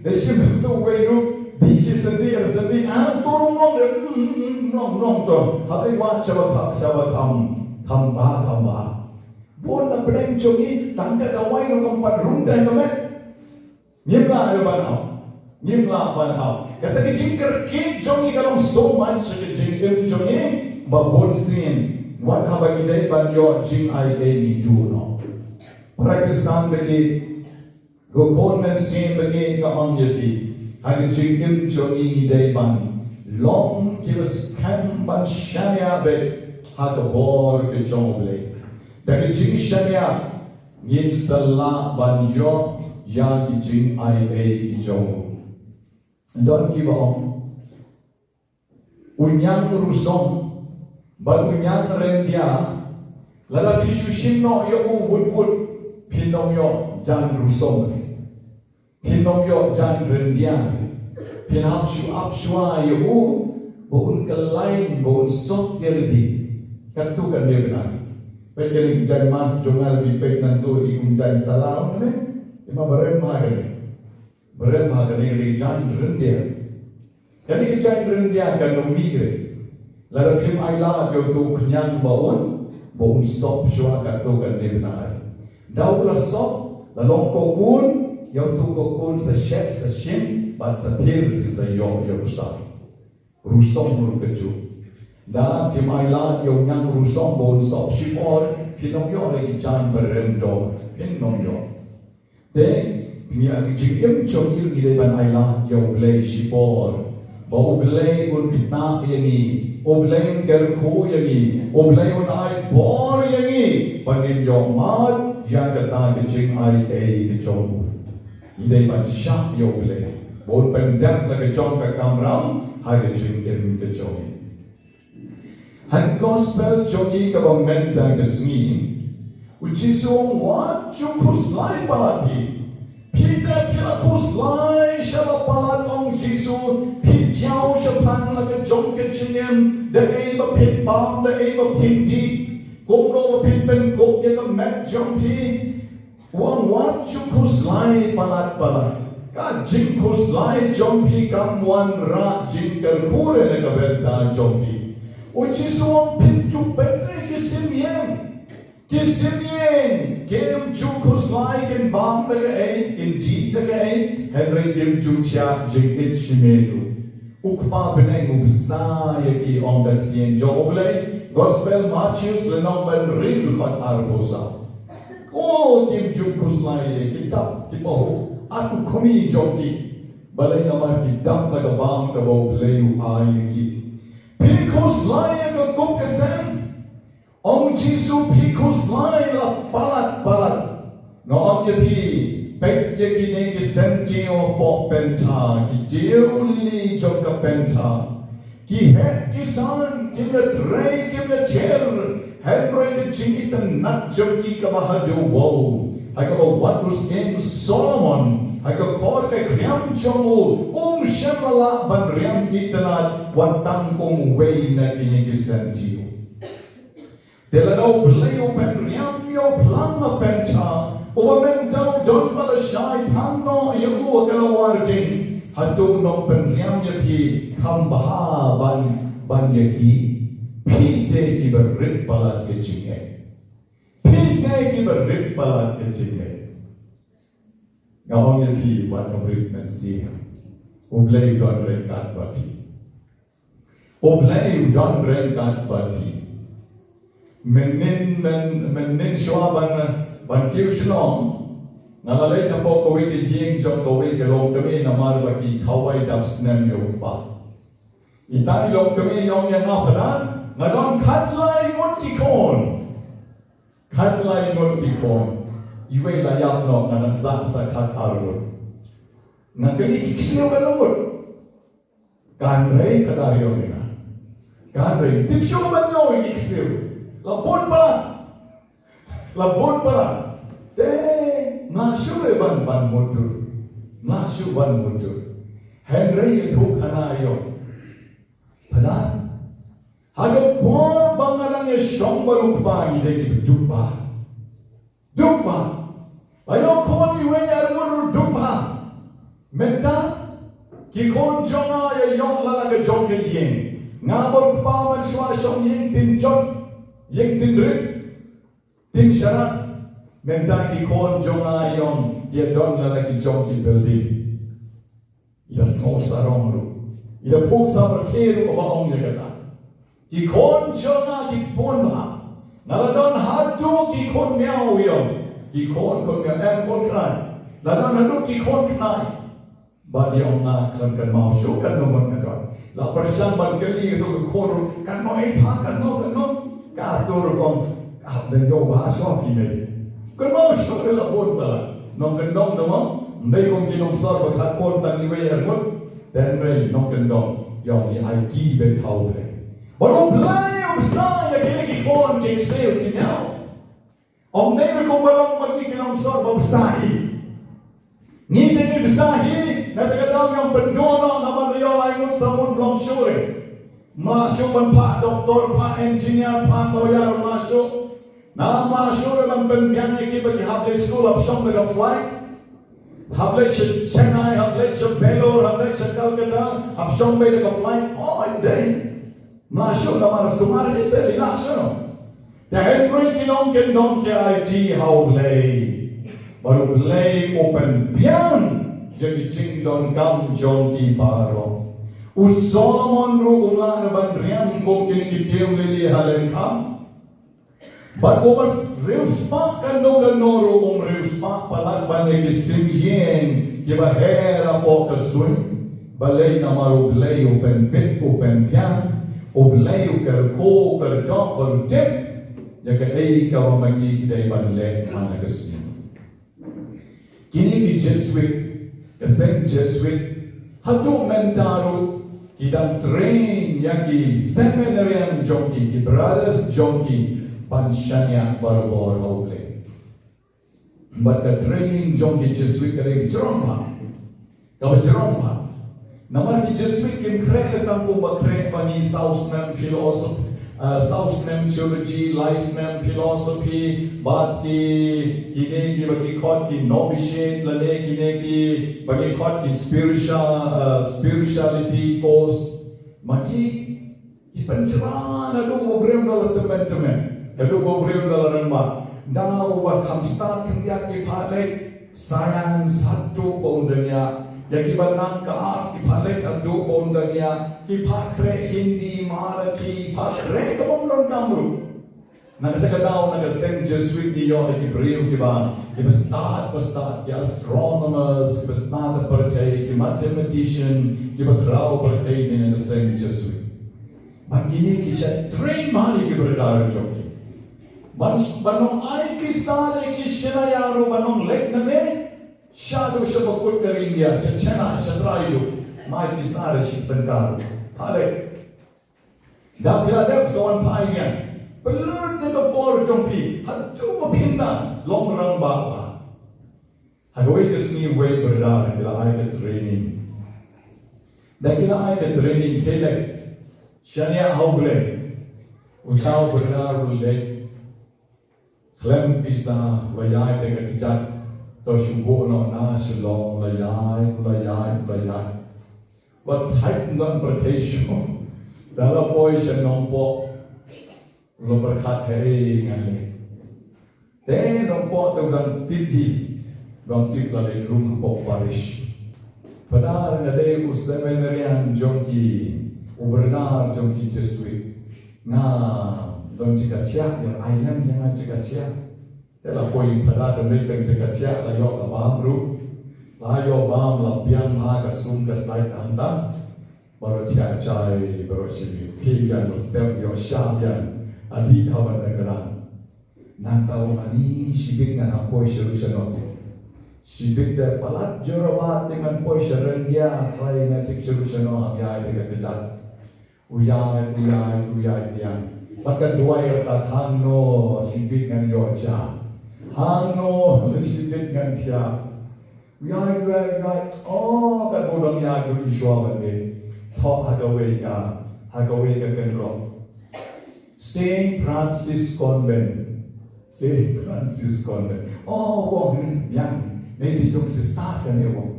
Leit shim to uwei ruh, dih shi senti ar senti, ah, to ruh long de, mm, mm, mm, long, long to. Haba wad shaba kham, shaba kham, kham bha, kham bha. Bun na pdeng jong ngi, tang ka dawai ruh kam pat rung ka met. Ngim lah ruh ban ap. Ngim lah ban ap. Kata ka jingkyrkieh jong ngi ka long so much sha ka jingim jong ngi ba bun sien. Wat haba ngi dei ban ïoh jingai ei ngi duh noh. Para Khristan ba ïeit, ko khun mynsiem ba ïeit, nga ong ïa phi, ha ka jingim jong ngi ngi dei ban long kiba skhem ban shaniah beit ha ka bor ka jong U Blei. Da ka jingshaniah ngin sa lah ban ïoh ïa ki jingai ei ki jong u. Don kiba ong, u ñiang rusong bad u ñiang ryndia, lada phi shu shim noh ïa u wut wut, phin ym ïoh jan rusong. Phin ym ïoh jan ryndia. Phin hap shu ap shuwa ïa u ba un kyllain, ba un sop ïa lade. Katto katne bnai. Peit kane ka jaiñ mask jong nga, phi peit nangto i kum jaiñ sala ong kane. Ima ba rem bha kane. Ba rem bha kane, kane ka jaiñ ryndia. Kane ka jaiñ ryndia kan ym mih re. Lada phim ailad ïa uto u khñiang ba un, ba un sop shuwa katto katne bnai. Da u la sop, la long cocoon, ïa uto u cocoon sa shet, sa shim bad sa thir, sa ïoh ïa u ksai. Rusong ruh kajuh. Da phim ailad ïa u ñiang rusong ba un sop shipor, phin ym ïoh re ki jaiñ ba rem doh, phin ym ïoh. Te, ngi ha ka jingim jong ngi ngi dei ban ailad ïa U Blei shipor. Ba U Blei un ktah ïa ngi, U Blei un kyrkhu ïa ngi, U Blei un ai bor ïa ngi. Ba ngin ïoh mad ïa kata ka jingai ei ka jong u. Ngi dei ban shah ïa U Blei ba un pyndep la ka jong ka kamram ha ka jingim ka jong ngi. Ha ka gospel jong ngi kaba mynta ka sngi, u Jisu u ong, wat ju khuslai palat phi. Phi te phi la khuslai sha la palat, ong Jisu, phi thiaw shaphang la ka jong ka jingim, da ei ba phin bam, da ei ba phin dih, kumno ba phin pynkup ïa ka met jong phi. U ong, wat ju khuslai palat palat. Ka jingkhuslai jong phi kam wanrah jingkyrkhu re na ka bynta jong phi. U Jisu u ong, phin ju peit re ki simïeng. Ki simïeng kim ju khuslai, kin bam da kaei, kin dih da kaei, hynrei kim ju thiah jingit shi miet ruh. U Kpa bneng u bsa ïa ki, ong ka ktien jong U Blei. Gospel Mathaios lynnong ba hynriew dkhot arphew saw. Ko kim ju khuslai, ki dap ki pahuh, at u khmih jong ki. Balei? Namar ki dap na ka bam kaba U Blei u ai ïa ki. Phi khuslai ïa ka kup ka sem. Ong Jisu, phi khuslai la palat palat. Nga ong ïa phi, peit ïa kine ki syntiew hapoh penta, ki diew lili jong ka penta. Ki het ki san, kim ïatrei kim ïather, hynrei ka jingitynnad jong ki kaba haduh wow. Ha kaba wat u syiem Solomon, ha ka khor ka khriam jong u, um shym la lah ban riam itynnad, wat tang kum uwei na kine ki syntiew. Te lada U Blei u pynriam ïa u phlang na penta, uba mynta u don ba lashai, tang noh ïa u ha ka lawar ding, hato un ym pynriam ïa phi kham bha ban, ban ïa ki? Phi te kiba rit palat ka jingngeit. Phi te kiba rit palat ka jingngeit. Nga ong ïa phi, wat nym rit mynsiem. U Blei u don ryngkat bad phi. U Blei u don ryngkat bad phi. Mynnin, myn, mynnin shuwa ban, ban kiew shnong, nga la leit hapoh kawei ka ïing jong kawei ka longkmie namar ba ki khawai dap snem ïa u kpa. Ita i longkmie i ong ïa nga, Phadar, nga don khatlai ngut ki khun. Khatlai ngut ki khun. Iwei la ïap noh, nga dang sah sa khatar ngut. Nga kylli, ki ksiew katno ngut? Kan rei, Phadar i ong ïa nga. Ka hynrei tip shuh ban ïoh ïa ki ksiew. La bun palat. La bun palat. Te nga shu re ban ban mutdur. Nga shu ban mutdur. Hynrei ïathuh khana ïa u. Palat. Ha ka por ba nga dang ïa shong bad u kpa ngi dei kiba duk bha. Duk bha. Ba ïoh khun iwei ar ngut ruh duk bha. Mynta ki khun jong nga ïa ïoh la la ka jong ka ïing. Nga bad u kpa mynshuwa shong ïing tin jot, ïing tin rit, tin sharak. Mynta ki khun jong nga ïong ïa don la la ki jong ki building. Ïa sngew sarong ruh. Ïa puk sa pyrkhat ruh ba ong ïa kata. Ki khun jong nga ki bun bha. Nga la don haduh ki khun miaw ïong. Ki khun khun miaw em khun khnai. La don haduh ki khun khnai. Ba ïong nga khlem kynmaw shuh katno ngut nga don. La pyrshang ban kylli kato ka khun ruh katno ei pha katno katno. Kato ruh ong hap dang ïoh bha shuh phi mei. Kynmaw shuh ka la bun bha. Nongkyndong te mo. Ndei kum ki nongsor ba kha khun tang iwei ar ngut. Te hynrei nongkyndong ïong i aiti beit ha U Blei. Bad U Blei u bsa ïa kine ki khun ki ksiew ki miaw. Ym dei ruh kumba long ma ngi ki nongsor ba bsa hi. Ngi te ngi bsa hi na kata ka daw ïong pynduh noh namar ïoh lai ngut sa mut long shuh. Ym lah shuh ban phah doktor, phah engineer, phah lawyer, ym lah shuh. Namar shuh ban pynbiang ïa ki ba ki hap leit skul hap shong da ka flight. Hap leit sha Chennai, hap leit sha Bangalore, hap leit sha Calcutta, hap shong beit da ka flight. Oh, ym dei. Ym lah shuh namar sumar hi te li lah shuh. Te hynrei ki nongkyndong ki aiti ha U Blei. Bad U Blei u pynbiang ïa ki jingdonkam jong ki baroh. U Solomon ruh um lah ban riam kum kine ki tiew lili ha lyngkha. Bad uba riewspah kano kano ruh um riewspah palat ban ïa ki sim ïing kiba her hapoh ka suiñ. Balei? Namar U Blei u pynbit u pynbiang, U Blei u kyrkhu u kyrdoh bad u tip ïa kaei kaba ma ngi ki dei ban leh man la ka sngi. Kine ki Jesuit, ka seng Jesuit, haduh mynta ruh ki dang train ïa ki seminarian jong ki, ki brothers jong ki, ban shaniah barabor ha U Blei. Bad ka training jong ki Jesuit ka dei kaba jrong bha. Kaba jrong bha. Namar ki Jesuit kim khreh tang kumba khreh ba ngi saw snem philosophy, ah, saw snem theology, lai snem philosophy, bad ki, kine kiba ki khot ki novitiate, lane kine kiba ki khot ki spiritual, ah, spirituality course. Ma ki, ki pynjlan haduh ba u briew u la tymmen tymmen, haduh ba u briew u la rangbah. Da uba kham stad khyndiat ki phah leit science haduh ba un dang ïa. Ïa kiba nang ka arts ki phah leit haduh ba un dang ïa. Ki phah khreh Hindi, Marathi, phah khreh kaba ym donkam ruh. Na kata ka daw na ka seng Jesuit ngi ïoh ïa ki briew kiba, kiba stad ba stad, ki astronomers, kiba stad pyrthei, ki mathematician, kiba khraw pyrthei ne na ka seng Jesuit. Bad kine ki shah train bha ïa ki brother jong ki. Ban, ban ym ai pisa ïa ki shna ïa ruh ban ym leit na me. Shaduh sha bakut ka ri India, sha Chennai, sha trai ruh. Ym ai pisa ïa shi tyngka ruh. Hale. Da phi la dep sa wan phai biang. Pynlut ïa ka bor jong phi. Haduh ba phin da long rangbah bha. Ha kawei ka sngi wei brother ki la ai ka training. Da ki la ai ka training ki leit shaniah ha U Blei. Uta u brother u leit khlem pisa, u la ïaid da ka kjat. To shu buh noh na Shillong, u la ïaid, u la ïaid, u la ïaid. Wat thait ngan pyrthei shuh. Da la poi sha Nongpoh. U la pyrkhat, hei ngan leit. Te Nongpoh te u dang tip hi. U dang tip la leit rung hapoh parish. Phadar, nga dei u seminarian jong ki, u brother jong ki Jesuit. Nga don jingkathiah, ïa ai lem ïa nga jingkathiah. Te la poi phadar te mei teng jingkathiah la ïoh ka bam ruh. La ïoh bam la biang ha ka sum ka sait hangta. Baroh thiah jai, baroh shim ïa ki biang, ba step ïoh sha biang. Adih ha ban dang kynang. Nangta u mani shibit ngan hap poi sha Rushanot. Shibit te palat jurbat te ngan poi sha Ryndia, trai ngan tip sha Rushanot hap ïaid te ka kjat. U ïaid, u ïaid, u ïaid biang. Bad ka duwai ka tat, hangno shibit ngan ïoh ja. Hangno shibit ngan thiah. U ïaid, u ïaid, u ïaid. Oh, katba u dang ïaid u ïohi shuwa ban leit. Thoh ha kawei ka, ha kawei ka kynroh. Saint Francis Convent. Saint Francis Convent. Oh, u ong ne biang. Ne phi jong sister kane, u ong.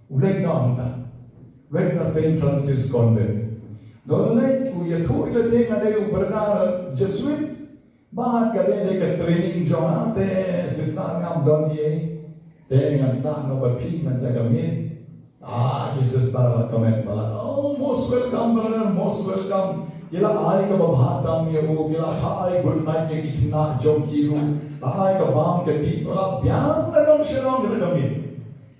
U leit noh hangta. U leit na Saint Francis Convent. Don leit u ïathuh ïa lade nga dei u brother Jesuit. Bad ka dei, dei ka training jong nga te sister, ngam don ei. Te ngan sah noh bad phi mynta ka miet. Ah, ki sister la comment palat. Oh, most welcome brother, most welcome. Ki la ai kaba bha tam ïa u, ki la phah ai good night ïa ki khynnah jong ki ruh. La ai ka bam ka dih, la biang nadong shadong ïa ka miet.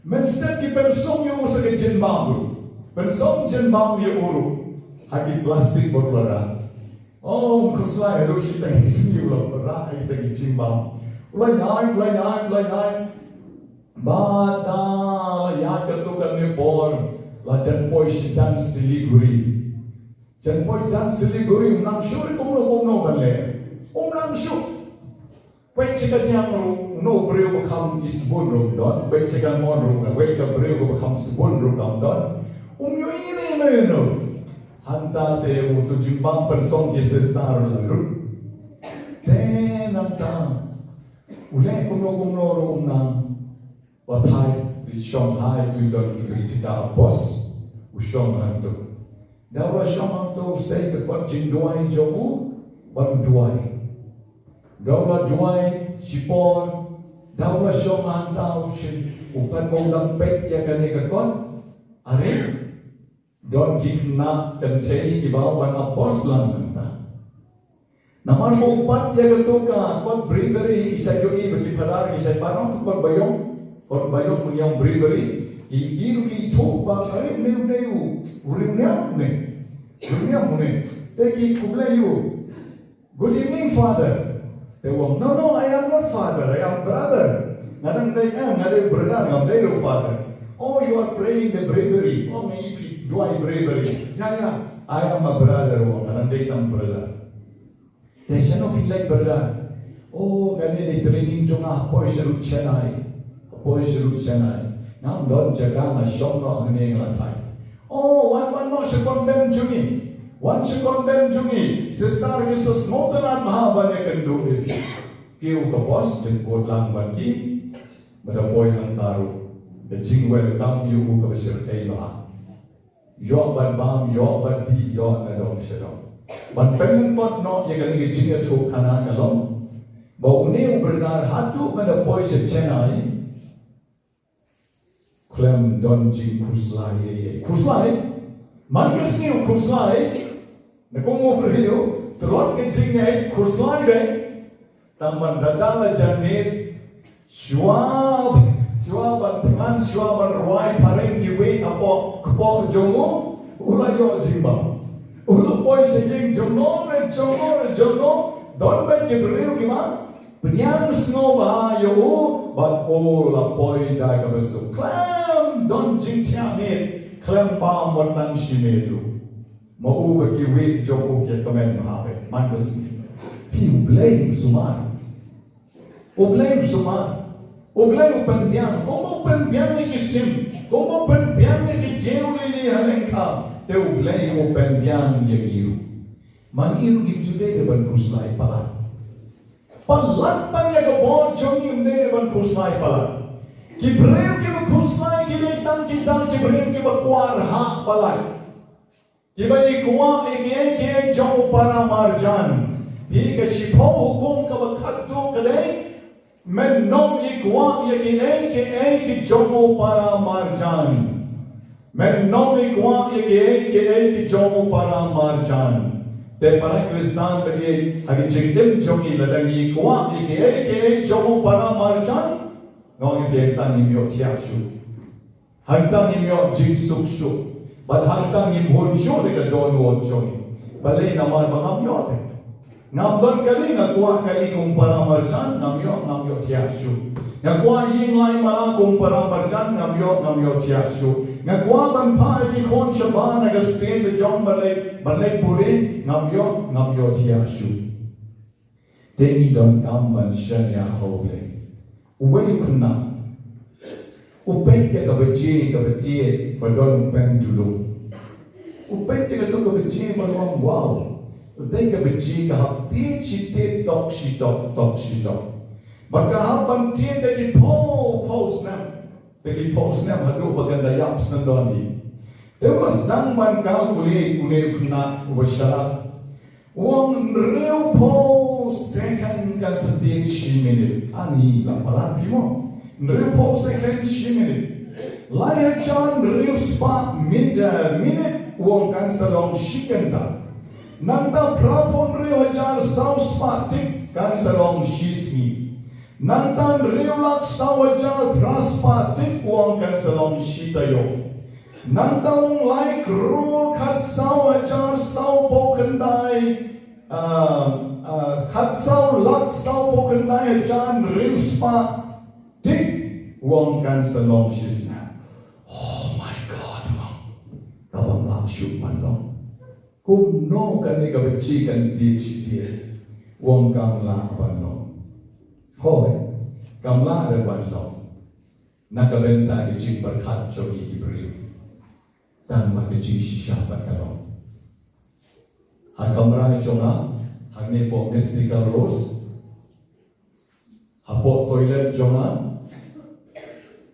Mynstep ki pynsum ïa u sa ka jingbam ruh. Pynsum jingbam ïa u ruh ha ki plastic bottle ruh. Oh, khuslai haduh shi taïew sngi u la pynrah ïa kita ki jingbam. U la ïaid, u la ïaid, u la ïaid. Bad da la ïaid katto katne por, la jan poi sha jan Siliguri. Jan poi jan Siliguri, um nang shuh kumno kumno ban leh. Um nang shuh. Peit sha ka diang ruh, uno u briew ba kham isbun ruh um don, peit sha ka mon ruh, uno ka briew ba kham sbun ruh kam don. Um ïohi ïano ïano. Hangta te uto u jingbam pynsong ki sister la lut. Te nangta u leh kumno kumno ruh um nang. Wat hai, u shong hai, tu don tu jaka apos, u shong hangto. Da u la shong hangto, u sei ka kot jingduwai jong u, bad u duwai. Da u la duwai shipor, da u la shong hangta u shin, u pat ba u dang peit ïa kane ka kot, are, don ki khynnah kynthei kiba wan apos lang hangta. Namar ba u pat ïa kato ka kot breviary, ki shait ïohi ba ki phadar ki shait pynpaw to kot baïong, kot baïong mynta ïa u breviary, ki, ki ruh ki ithuh ba, are, une u dei u, u riewniam une. Riewniam une. Te ki khublei ïa u. Good evening, Father. Te u ong, no, no, I am not Father, I am brother. Nga dang dei, eh, nga dei brother, ngam dei ruh Father. Oh, you are praying the breviary. Oh, nga ïohi phi duwai breviary. Yeah, yeah, I am a brother, u ong, nga dang dei tang brother. Te shano phi leit brother? Oh, kane dei training jong nga, poi sha ruh Chennai. Poi sha ruh Chennai. Ngam don jaka, nga shong noh hangne, nga la thait. Oh, wan, wan noh sha convent jong ngi. Wan sha convent jong ngi. Sister ki sa sngewtynnat bha ban ïakynduh ïa phi. Kiew ka bos, jingkut lang bad ki. Bad da poi hangta ruh, ka jingwelcome ïa u kaba shyrkhei bha. Ïoh ban bam, ïoh ban dih, ïoh nadong shadong. Ban pynlyngkot noh ïa kane ka jingïathuhkhana ka long ba une u brother haduh ban da poi sha Chennai, khlem don jingkhuslai ei ei. Khuslai? Man ka sngi u khuslai. Na kum u briew, tlot ka jingngeit, khuslai dei. Tang ban da dang la jan miet, shuwa, shuwa ban thngan, shuwa ban rwai phareng kiwei hapoh kpoh jong u, u la ïoh jingbam. U la poi sha ïing jong no re jong no re jong no, don bad ki briew kiba pdiang sngewbha ïa u, bad u la poi da kaba suk. Khlem don jingthiah miet, khlem bam wat nang shi miet ruh. Ma u bad kiwei jong u ki ïa kmen bha bha, man ka sngi. Phi, U Blei u sumar. U Blei u sumar. U Blei u pynbiang, kumba u pynbiang ïa ki sim, kumba u pynbiang ïa ki dieng lili ha lyngkha, te U Blei u pynbiang ïa ngi ruh. Ma ngi ruh ngim ju dei ban khuslai palat. Palat ban ïa ka bor jong ngi, ym dei ban khuslai palat. Ki briew kiba khuslai ki dei tang kita ki briew kiba kwah rhah palat. Kiba ïa kwah ïa kiei kiei jong u para marjan. Phi, ka shiphew hukum kaba khatduh ka dei, men ym ïa kwah ïa kiei kiei ki jong u para marjan. Men ym ïa kwah ïa kiei kiei ki jong u para marjan. Te para Khristan ba ïeit, ha ka jingim jong ngi lada ngi kwah ïa kiei kiei jong u para marjan, nga ong ïa phi, hangta ngim ïoh thiah shuh. Hangta ngim ïoh jingsuk shuh. Bad hangta ngim hun shuh da ka dohnud jong ngi. Balei? Namar ba ngam ïoh te. Ngam don kali, nga kwah kali kum para marjan, ngam ïoh, ngam ïoh thiah shuh. Nga kwah ïing lai mala kum para marjan, ngam ïoh, ngam ïoh thiah shuh. Nga kwah ban phah ïa ki khun shabar na ka state jong ban leit, ban leit pule, ngam ïoh, ngam ïoh thiah shuh. Te ngi donkam ban shaniah ha U Blei. Uwei u khynnah u peit ïa ka baje kaba tied ba don u peng dulung. U peit ïa kato ka baje bad u ong, wow. Dei ka baje ka hap tied shi tied, tok shi tok, tok shi tok. Bad ka hap ban tied da ki phew phew snem. Da ki phew snem haduh ba kan da ïap syndon hi. Te u la sdang ban calculate une u khynnah uba sharap. U ong hynriewphew second kan sa tied shi minit. Ani la palat phi mo. Hynriewphew second shi minit. Lai hajar hynriew spah min-, eh, minit u ong kan sa long shi kynta. Nangta phraphew hynriew hajar saw spah tik kan sa long shi sngi. Nangta hynriew lak saw hajar phra spah tik u ong kan sa long shi taïew. Nangta u ong lai klur khatsaw hajar sawphew khyndai, ah, ah, khatsaw lak sawphew khyndai hajar hynriew spah tik u ong kan sa long shi snem. Oh my God, u ong. Ka bym lah shuh ban long. Kumno kane ka baje kan tied shi tied? U ong kam lah ban long. Hooid, kam lah re ban long. Na ka bynta ka jingpyrkhat jong ngi ki briew. Tang ba ka jingshisha pat ka long. Ha kamra jong nga, hangne hapoh Mystical Rose, hapoh toilet jong nga,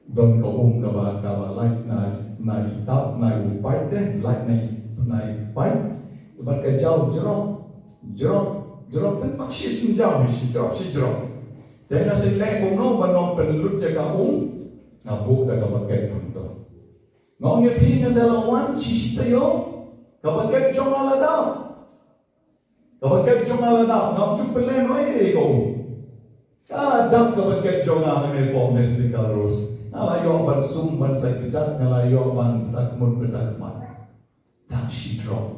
don ka um kaba, kaba lait na, na i tap, na i u paip te, lait na i, na i paip. Bad ka jaw jrop, jrop, jrop, tang ba shi sngi jaw, shi jrop, shi jrop. Te nga shu leh kumno ban ym pynlut ïa ka um, nga buh da ka bucket kumto. Nga ong ïa phi, nga da la wan shi shi taïew, ka bucket jong nga la dap. Ka bucket jong nga la dap, ngam ju pynlehnohei re ka um. Ka dap ka bucket jong nga hangne hapoh Mystical Rose. Nga la ïoh ban sum ban sait kjat, nga la ïoh ban pyntat khmut pyntat khmat. Tang shi drop.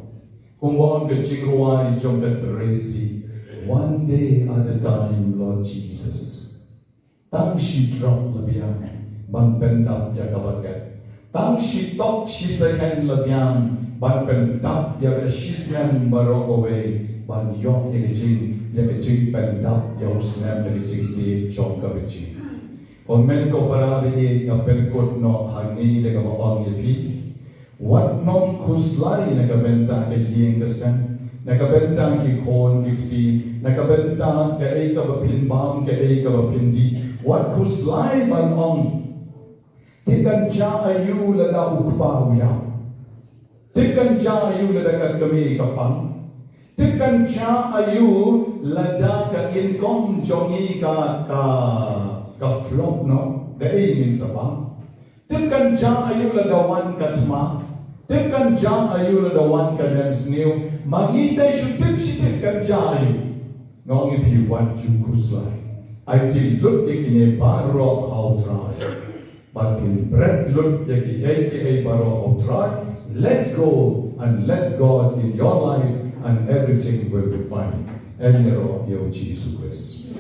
Kumba ong ka jingrwai jong ka Tracy, "One day at a time, Lord Jesus." Tang shi drop la biang ban pyndap ïa ka bucket. Tang shi tok shi second la biang ban pyndap ïa ka shi snem baroh kawei, ban ïoh ïa ka jing, ïa ka jingpyndap ïa u snem, ïa ka jingtied jong ka baje. Ko hynmen ko para, ba ïeit, nga pynkut noh hangne da kaba ong ïa phi. Wat nym khuslai na ka bynta ka ïing ka sem, na ka bynta ki khun ki kti, na ka bynta kaei kaba phin bam, kaei kaba phin dih. Wat khuslai ban ong, tip kan jia aïu lada u kpa u ïap? Tip kan jia aïu lada ka kmie ka pang? Tip kan jia aïu lada ka income jong ngi ka, ka, ka flop noh? Dei ngin sa bam. Tip kan jia aïu lada wan ka thma? Tip kan jia aïu lada wan ka nemsniew? Ma ngi te shu tip shi tip kan jia aïu. Nga ong ïa phi, wat ju khuslai. Aiti lut ïa kine baroh ha U Trai. Bad phin bret lut ïa kiei kiei baroh ha U Trai. Let go and let God in your life and everything will be fine. Em ïaroh ïa U Jisu Khrist.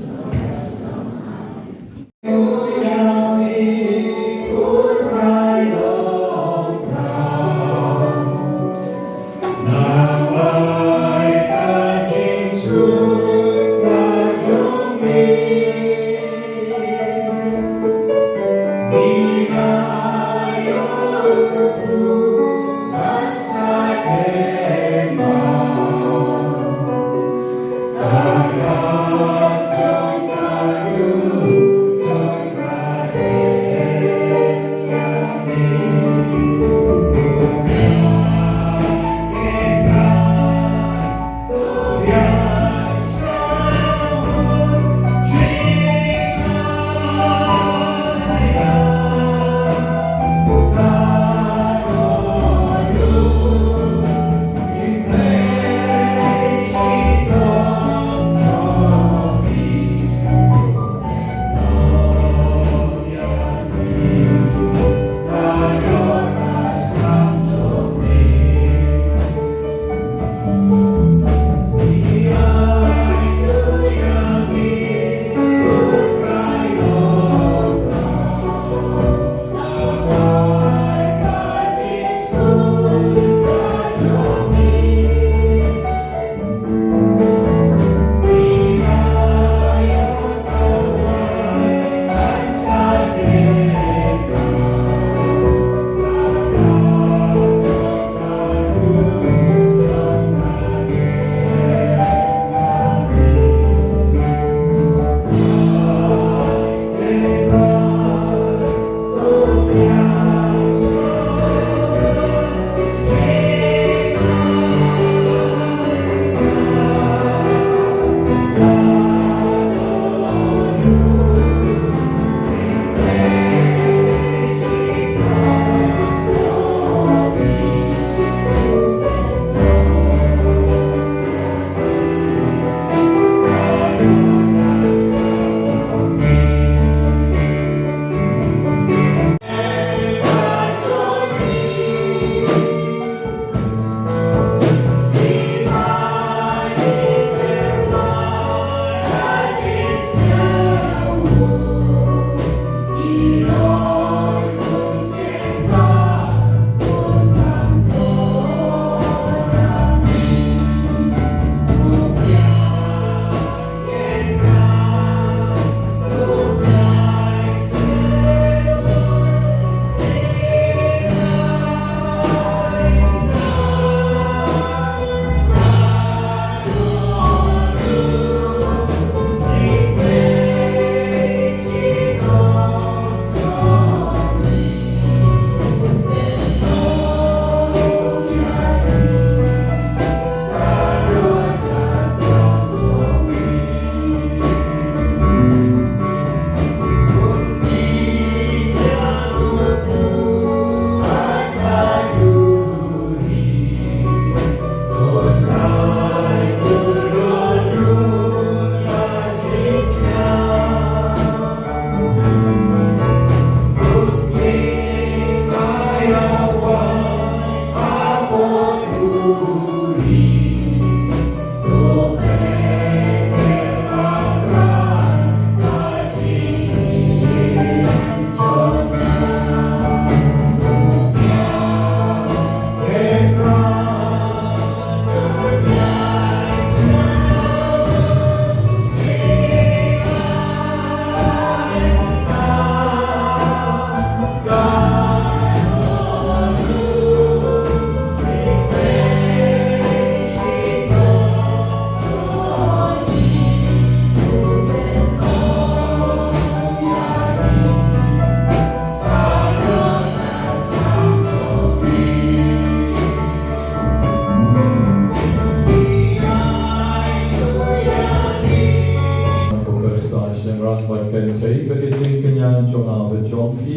Ba ka jingkñia jong nga bad jong phi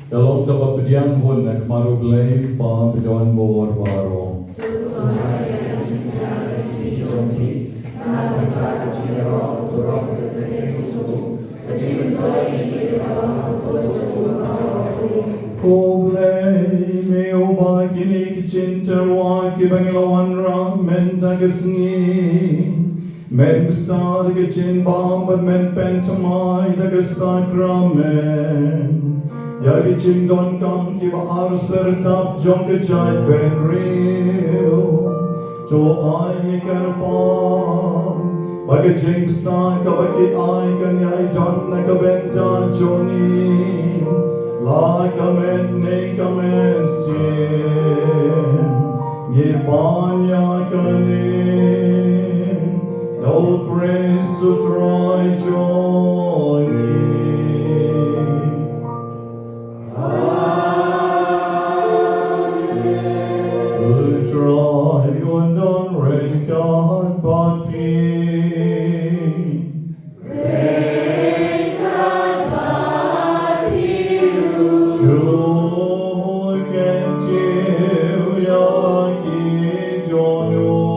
ka long kaba pdiang hun ha khmat U Blei Kpa badonbor baroh. Ko Blei me uba kine ki jingtyrwa kiba ngi la wanrah mynta ka sngi men bsa da ka jingbam bad men pynthymmai da ka sakramen ïa ki jingdonkam kiba ar syrtap jong ka jaitbynriew. To ai ngi kyrpad ba ka jingbsa kaba ki ai kan ïai don na ka bynta jong ngi la ka met ne ka mynsiem. Ngi pan ïa kane da U Khrist U Trai jong ngi. U Trai un don ryngkat bad phi. To kyntiew ïa la ki dohnud.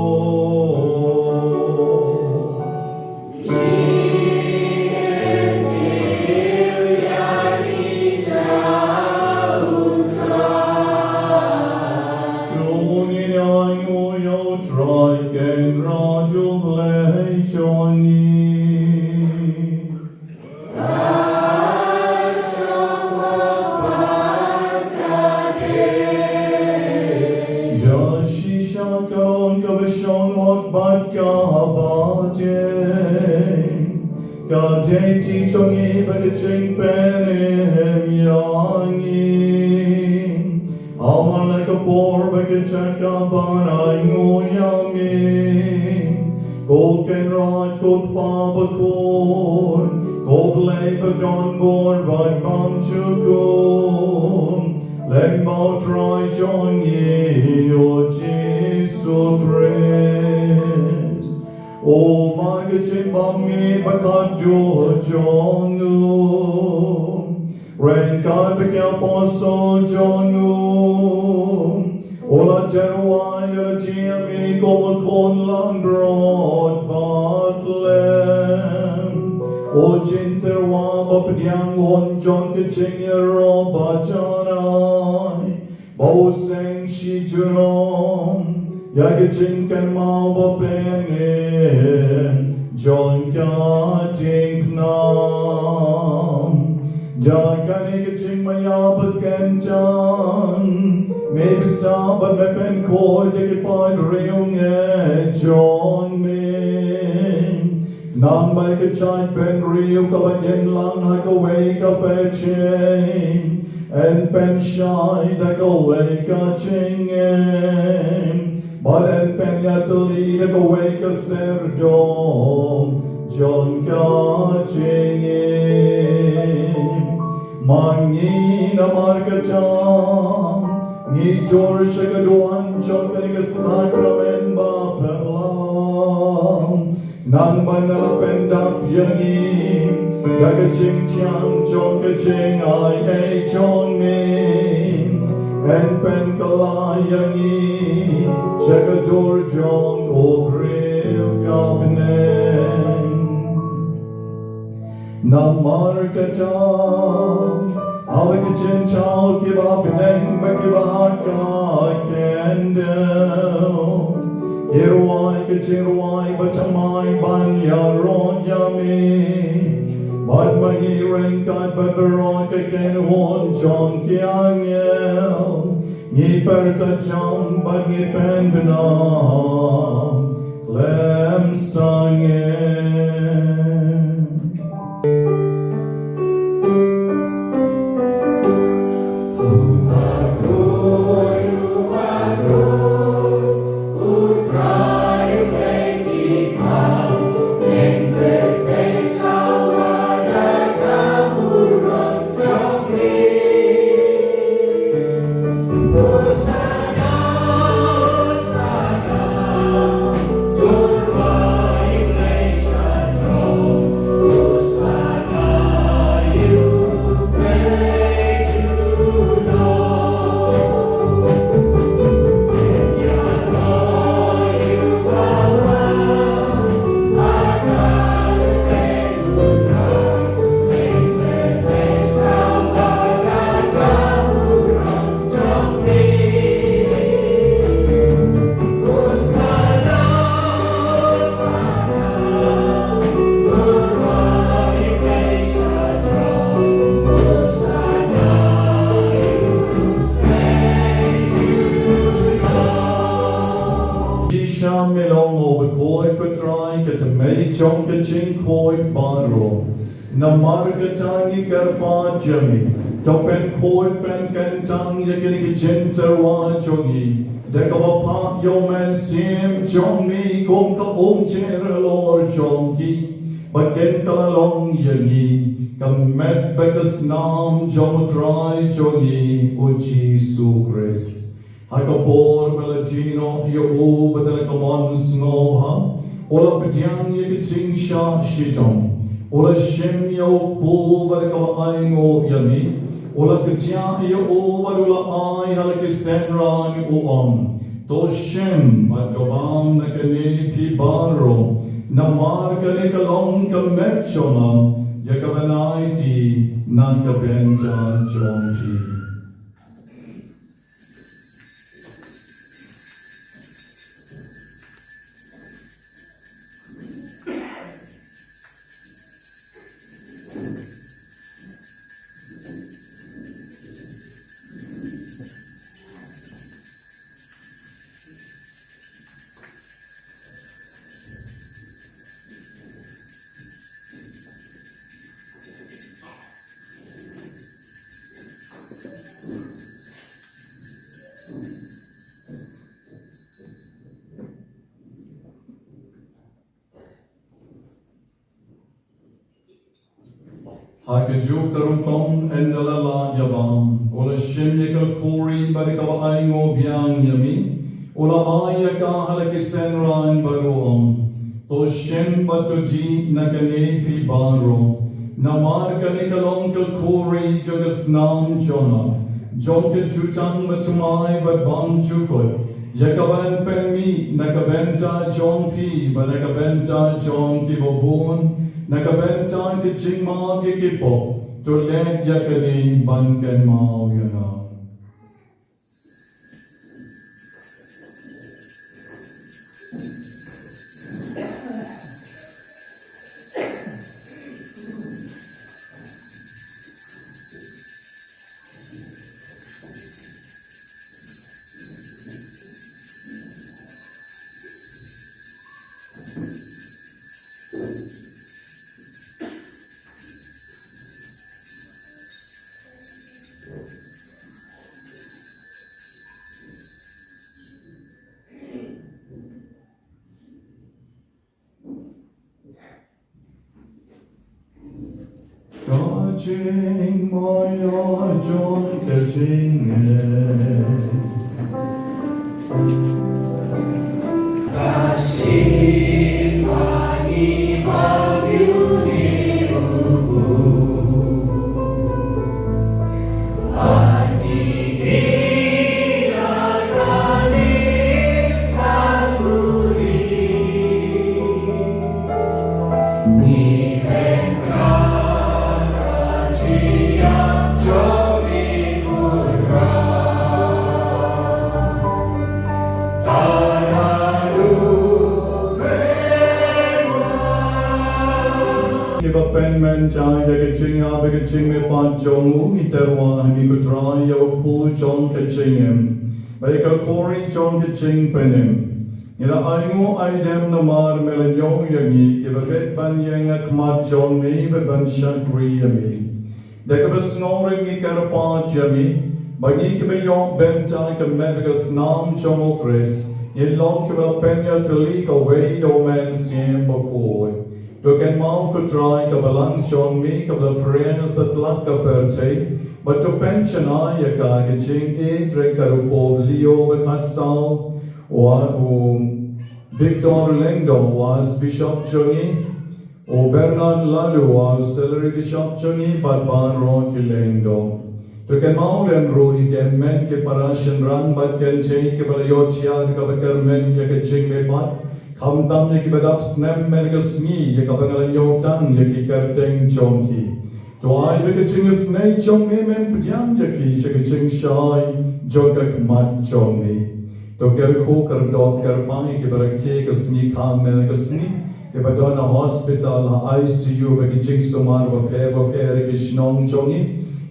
To ngin ïainguh ïa U Trai Kynrad U Blei jong ngi. Da shisha ka long kaba shong hok bad kaba teng. Ka dei ti jong ngi bad ka jingpynim ïa ngi. Namar la ka por bad ka jaka ban ainguh ïa me. Ko Kynrad, ko Kpa bakhuid, ko Blei badonbor bad bymjukut. Lyngba U Trai jong ngi U Jisu Khrist. Uba ka jingbam miet ba khadduh jong u ryngkat bad ki apostol jong u, u la tyrwa ïa lade ïa me kum u khun langbrot bad khlem. U jingtyrwa ba pdiang hun jong ka jingïaroh ba janai. Ba u seng shi junom ïa ka jingkynmaw ba pynim jong ka diengphna. Da kane ka jingmaïa ba kyntan me bsa bad me pynkhuid ïa ki paidbah riewngeit jong me. Nang ba ka jaitbynriew kaba imlang ha kawei ka pyrthei yn pynshai da kawei ka jingim bad yn pynïatylli da kawei ka syrdoh jong ka jingim. Ma ngi namar kata ngi dur sha ka duwan jong kane ka sakramen ba phylla. Nang ba nga la pyndap ïa ngi da ka jingthiang jong ka jingai ei jong me. Yn pynkylla ïa ngi sha ka dur jong u briew ka bneng. Namar kata, ha la ki jingthaw kiba bneng bad kiba ha ka kyndit, ki rwai ki jingrwai ba thymmai ban ïaroh ïa me. Bad ma ngi ryngkat bad baroh ka kynhun jong ki angel ngi pyrta jam bad ngi pynbna khlem sangeh. Namar kata ngi kyrpad ïa me, to pynkhuid pynkyntang ïa kine ki jingtyrwa jong ngi da kaba phah ïa u Mynsiem jong me kum ka umjer halor jong ki, ba kin kylla long ïa ngi ka met bad ka snam jong u Trai jong ngi u Jisu Khrist. Ha ka por ba la die noh ïa u bad da ka mon sngewbha, u la pdiang ïa ka jingshah shitom, u la shim ïa u kpu bad da kaba ainguh ïa me, u la kdiah ïa u bad u la ai ha la ki synran, u ong: To shim bad to bam na kane phi baroh, namar kane ka long ka met jong nga, ïa kaba nai die na ka bynta jong phi. Ha kajuh ka rukom, ynda la lah ïa bam, u la shim ïa ka khuri bad da kaba ainguh biang ïa me, u la ai ïa ka ha la ki synran bad u ong: To shim bad to die na kane phi baroh, namar kane ka long ka khuri jong ka snam jong nga, jong ka jutang bathymmai bad bymjukut, ïa kaban pynmih na ka bynta jong phi bad na ka bynta jong kiba bun, na ka bynta ka jingmap ïa ki pop. To leh ïa kane ban kynmaw ïa nga. Ka jingmaïa jong ka jingngeit. Kiba pynmynta ïa ka jingïap bad ka jingmihpat jong u, ngi tyrwa ha me ko Trai ïa u kpu jong ka jingim bad ïa ka khuri jong ka jingpynim. Ngi la ainguh aidem namar me la ñiew ïa ngi kiba bit ban ïeng ha khmat jong me bad ban shakri ïa me. Da kaba sngewrit ngi kyrpad ïa me ba ngi kiba ïoh bynta ka met ka snam jong u Khrist, ngin long kiba la pynïatylli kawei da u Mynsiem Bakhuid. To kynmaw ko Trai ka balang jong me kaba la phriang satlak ka pyrthei, bad to pynshna ïa ka ha ka jingïeit jong ka Pope Leo ba khatsaw, u Victor Lyngdoh u Archbishop jong ngi, u Bernard Laloo u Auxiliary Bishop jong ngi bad baroh ki lyngdoh. To kynmaw lem ruh ïa ki hynmen ki para shynrang bad kynthei kiba la ïohthiah da kaba kyrmen ïa ka jingmihpat, khamtam ïa kiba dap snem mynne ka sngi ïa kaba nga la ñiew tang ïa ki kyrteng jong ki. To ai ba ka jingisynei jong me men pdiang ïa ki sha ka jingshai jong ka khmat jong me. To kyrkhu kyrdoh kyrpang ïa kiba rakhe ka sngi kham mynne ka sngi, kiba don ha hospital, ha I C U, bad ki jingsumar bapher bapher ha ki shnong jong ngi.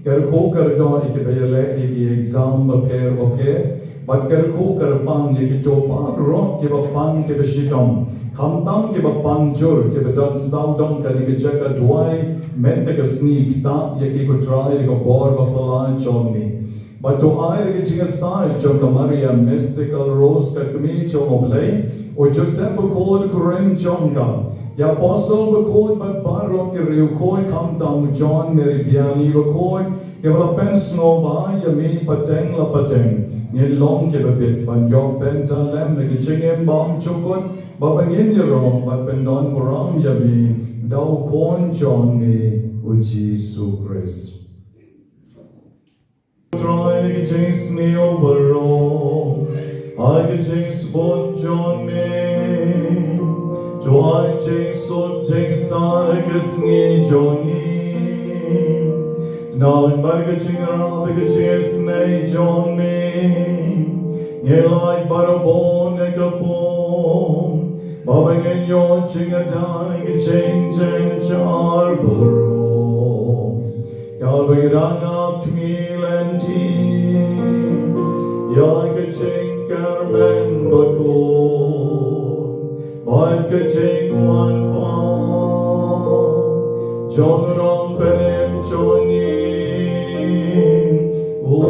Kyrkhu kyrdoh ïa kiba ïaleh ïa ki exam bapher bapher, bad kyrkhu kyrpang ïa kito baroh kiba pang kiba shitom Khamtam kiba pan jur, kiba don sawdong ka dei ka jaka duwai mynta ka sngi, ktah ïa ki ko Trai da ka bor baphylla jong me. Bad to ai da ka jingïasaid jong ka Maria Mystical Rose ka kmie jong U Blei, u Joseph bakhuid u kren jong ka, ki apostol bakhuid bad baroh ki riewkhuid, khamtam u John Mary Vianney bakhuid, kiba la pynsngewbha ïa me pateng la pateng, ngin long kiba bit ban ïoh bynta lem na ka jingim bymjukut, ba ban ngin ïaroh bad pyndonburom ïa me da u Khun jong me u Jisu Khrist. Trai, na ka jingsniew baroh, ha ka jingsbun jong me, to ai jingsuk jingsaiñ ha ka sngi jong ngi. Namar ka jingrap bad ka jingisynei jong me, ngi lait baroh bun ha ka pung, ba ban ngin ïoh jingïada ha ka jingjynjar baroh, kaba ngi dang ap khmih lynti ïa ka jingkyrmen bakhuid bad ka jingwan pat jong u Nongpynim jong ngi, u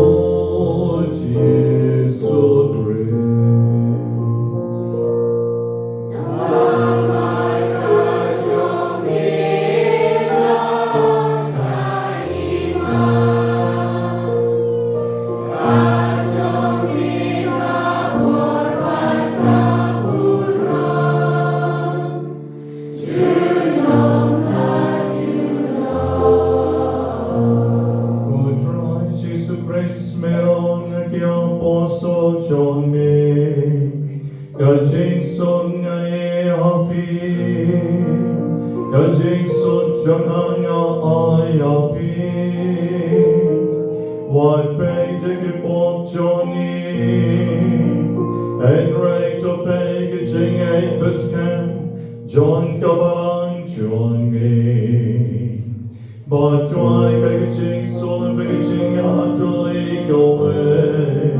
Jisu Khrist. Ko Trai Jisu Khrist, me ong ha ki apostol jong me, ka jingsuk nga ai ha phi, ka jingsuk jong nga nga ai ha phi. Wat peit ïa ki pop jong ngi, hynrei to peit ïa ka jingngeit bskhem jong ka balang jong me. Bad to ai ka jingsuk bad ka jingïatylli kawei,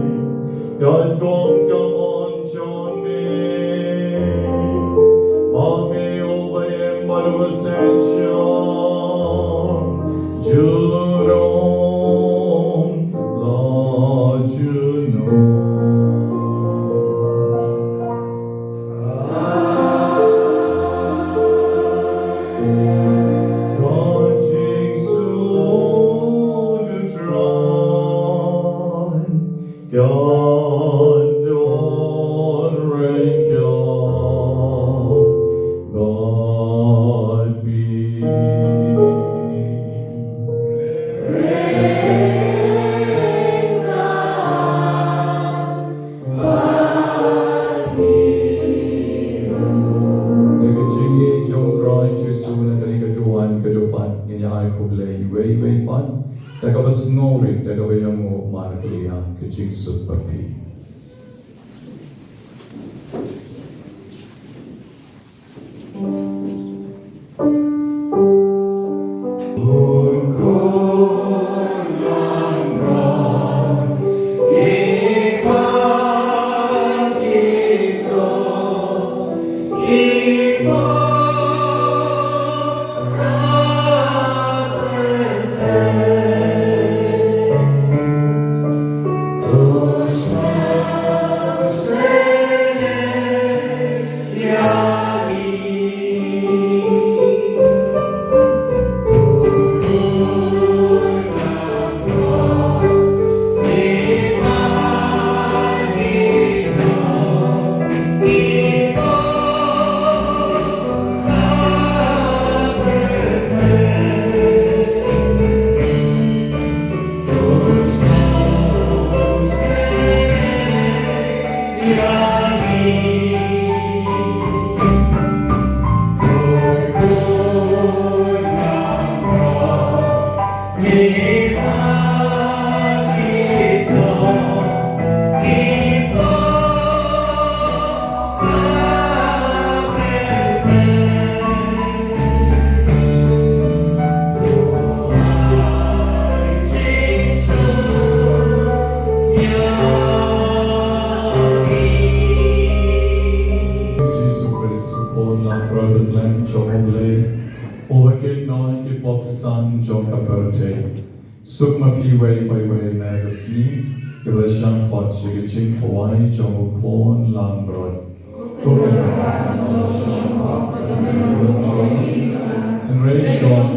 katkum ka mon jong me, ma me uba im bad uba sngewsih junom la junom. Da ka jingïeit jong u Trai Jisu, na kane ka duwan ka dewpat, ngin ïa ai khublei iwei ïa iwei pat da kaba sngewrit, da kaba ïanguh markylliang. Ka jingsuk bad phi. Jisu Khrist, u San jong ka pyrthei. Suk ma phi uwei pa uwei na ka sngi, kaba shang hot ïa ka jingkhawai jong u khun langbrot. Kumba ka jong u khun langbrot. Hynrei shong.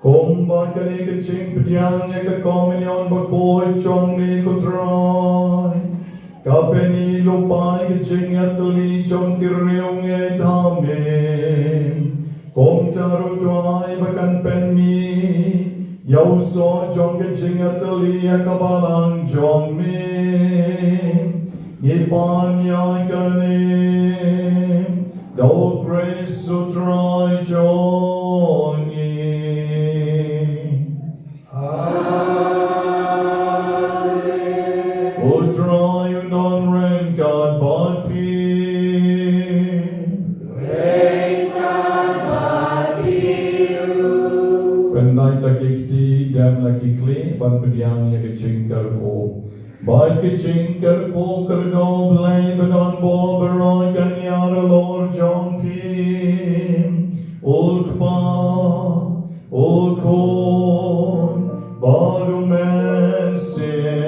Kumba kane ka jingpdiang ïa ka komunion bakhuid jong me ko Trai, ka pynïaid lypa ïa ka jingïatylli jong ki riewngeit ha me. Kumta ruh Trai ba kan pynmih ïa u soh jong ka jingïatylli ïa ka balang jong me. Ngi pan ïa kane da u Khrist u Trai jong ngi. Amen. U Trai un don ryngkat bad phi. Ryngkat bad phi ruh. Pyndait la ki kti, dep la ki khlieh, ban pdiang ïa ka jingkyrkhu. Bad ka jingkyrkhu kyrkhu Blei ba don bor baroh kan ïaid halor jong phi. U Kpa, U Khun, bad U Mynsiem.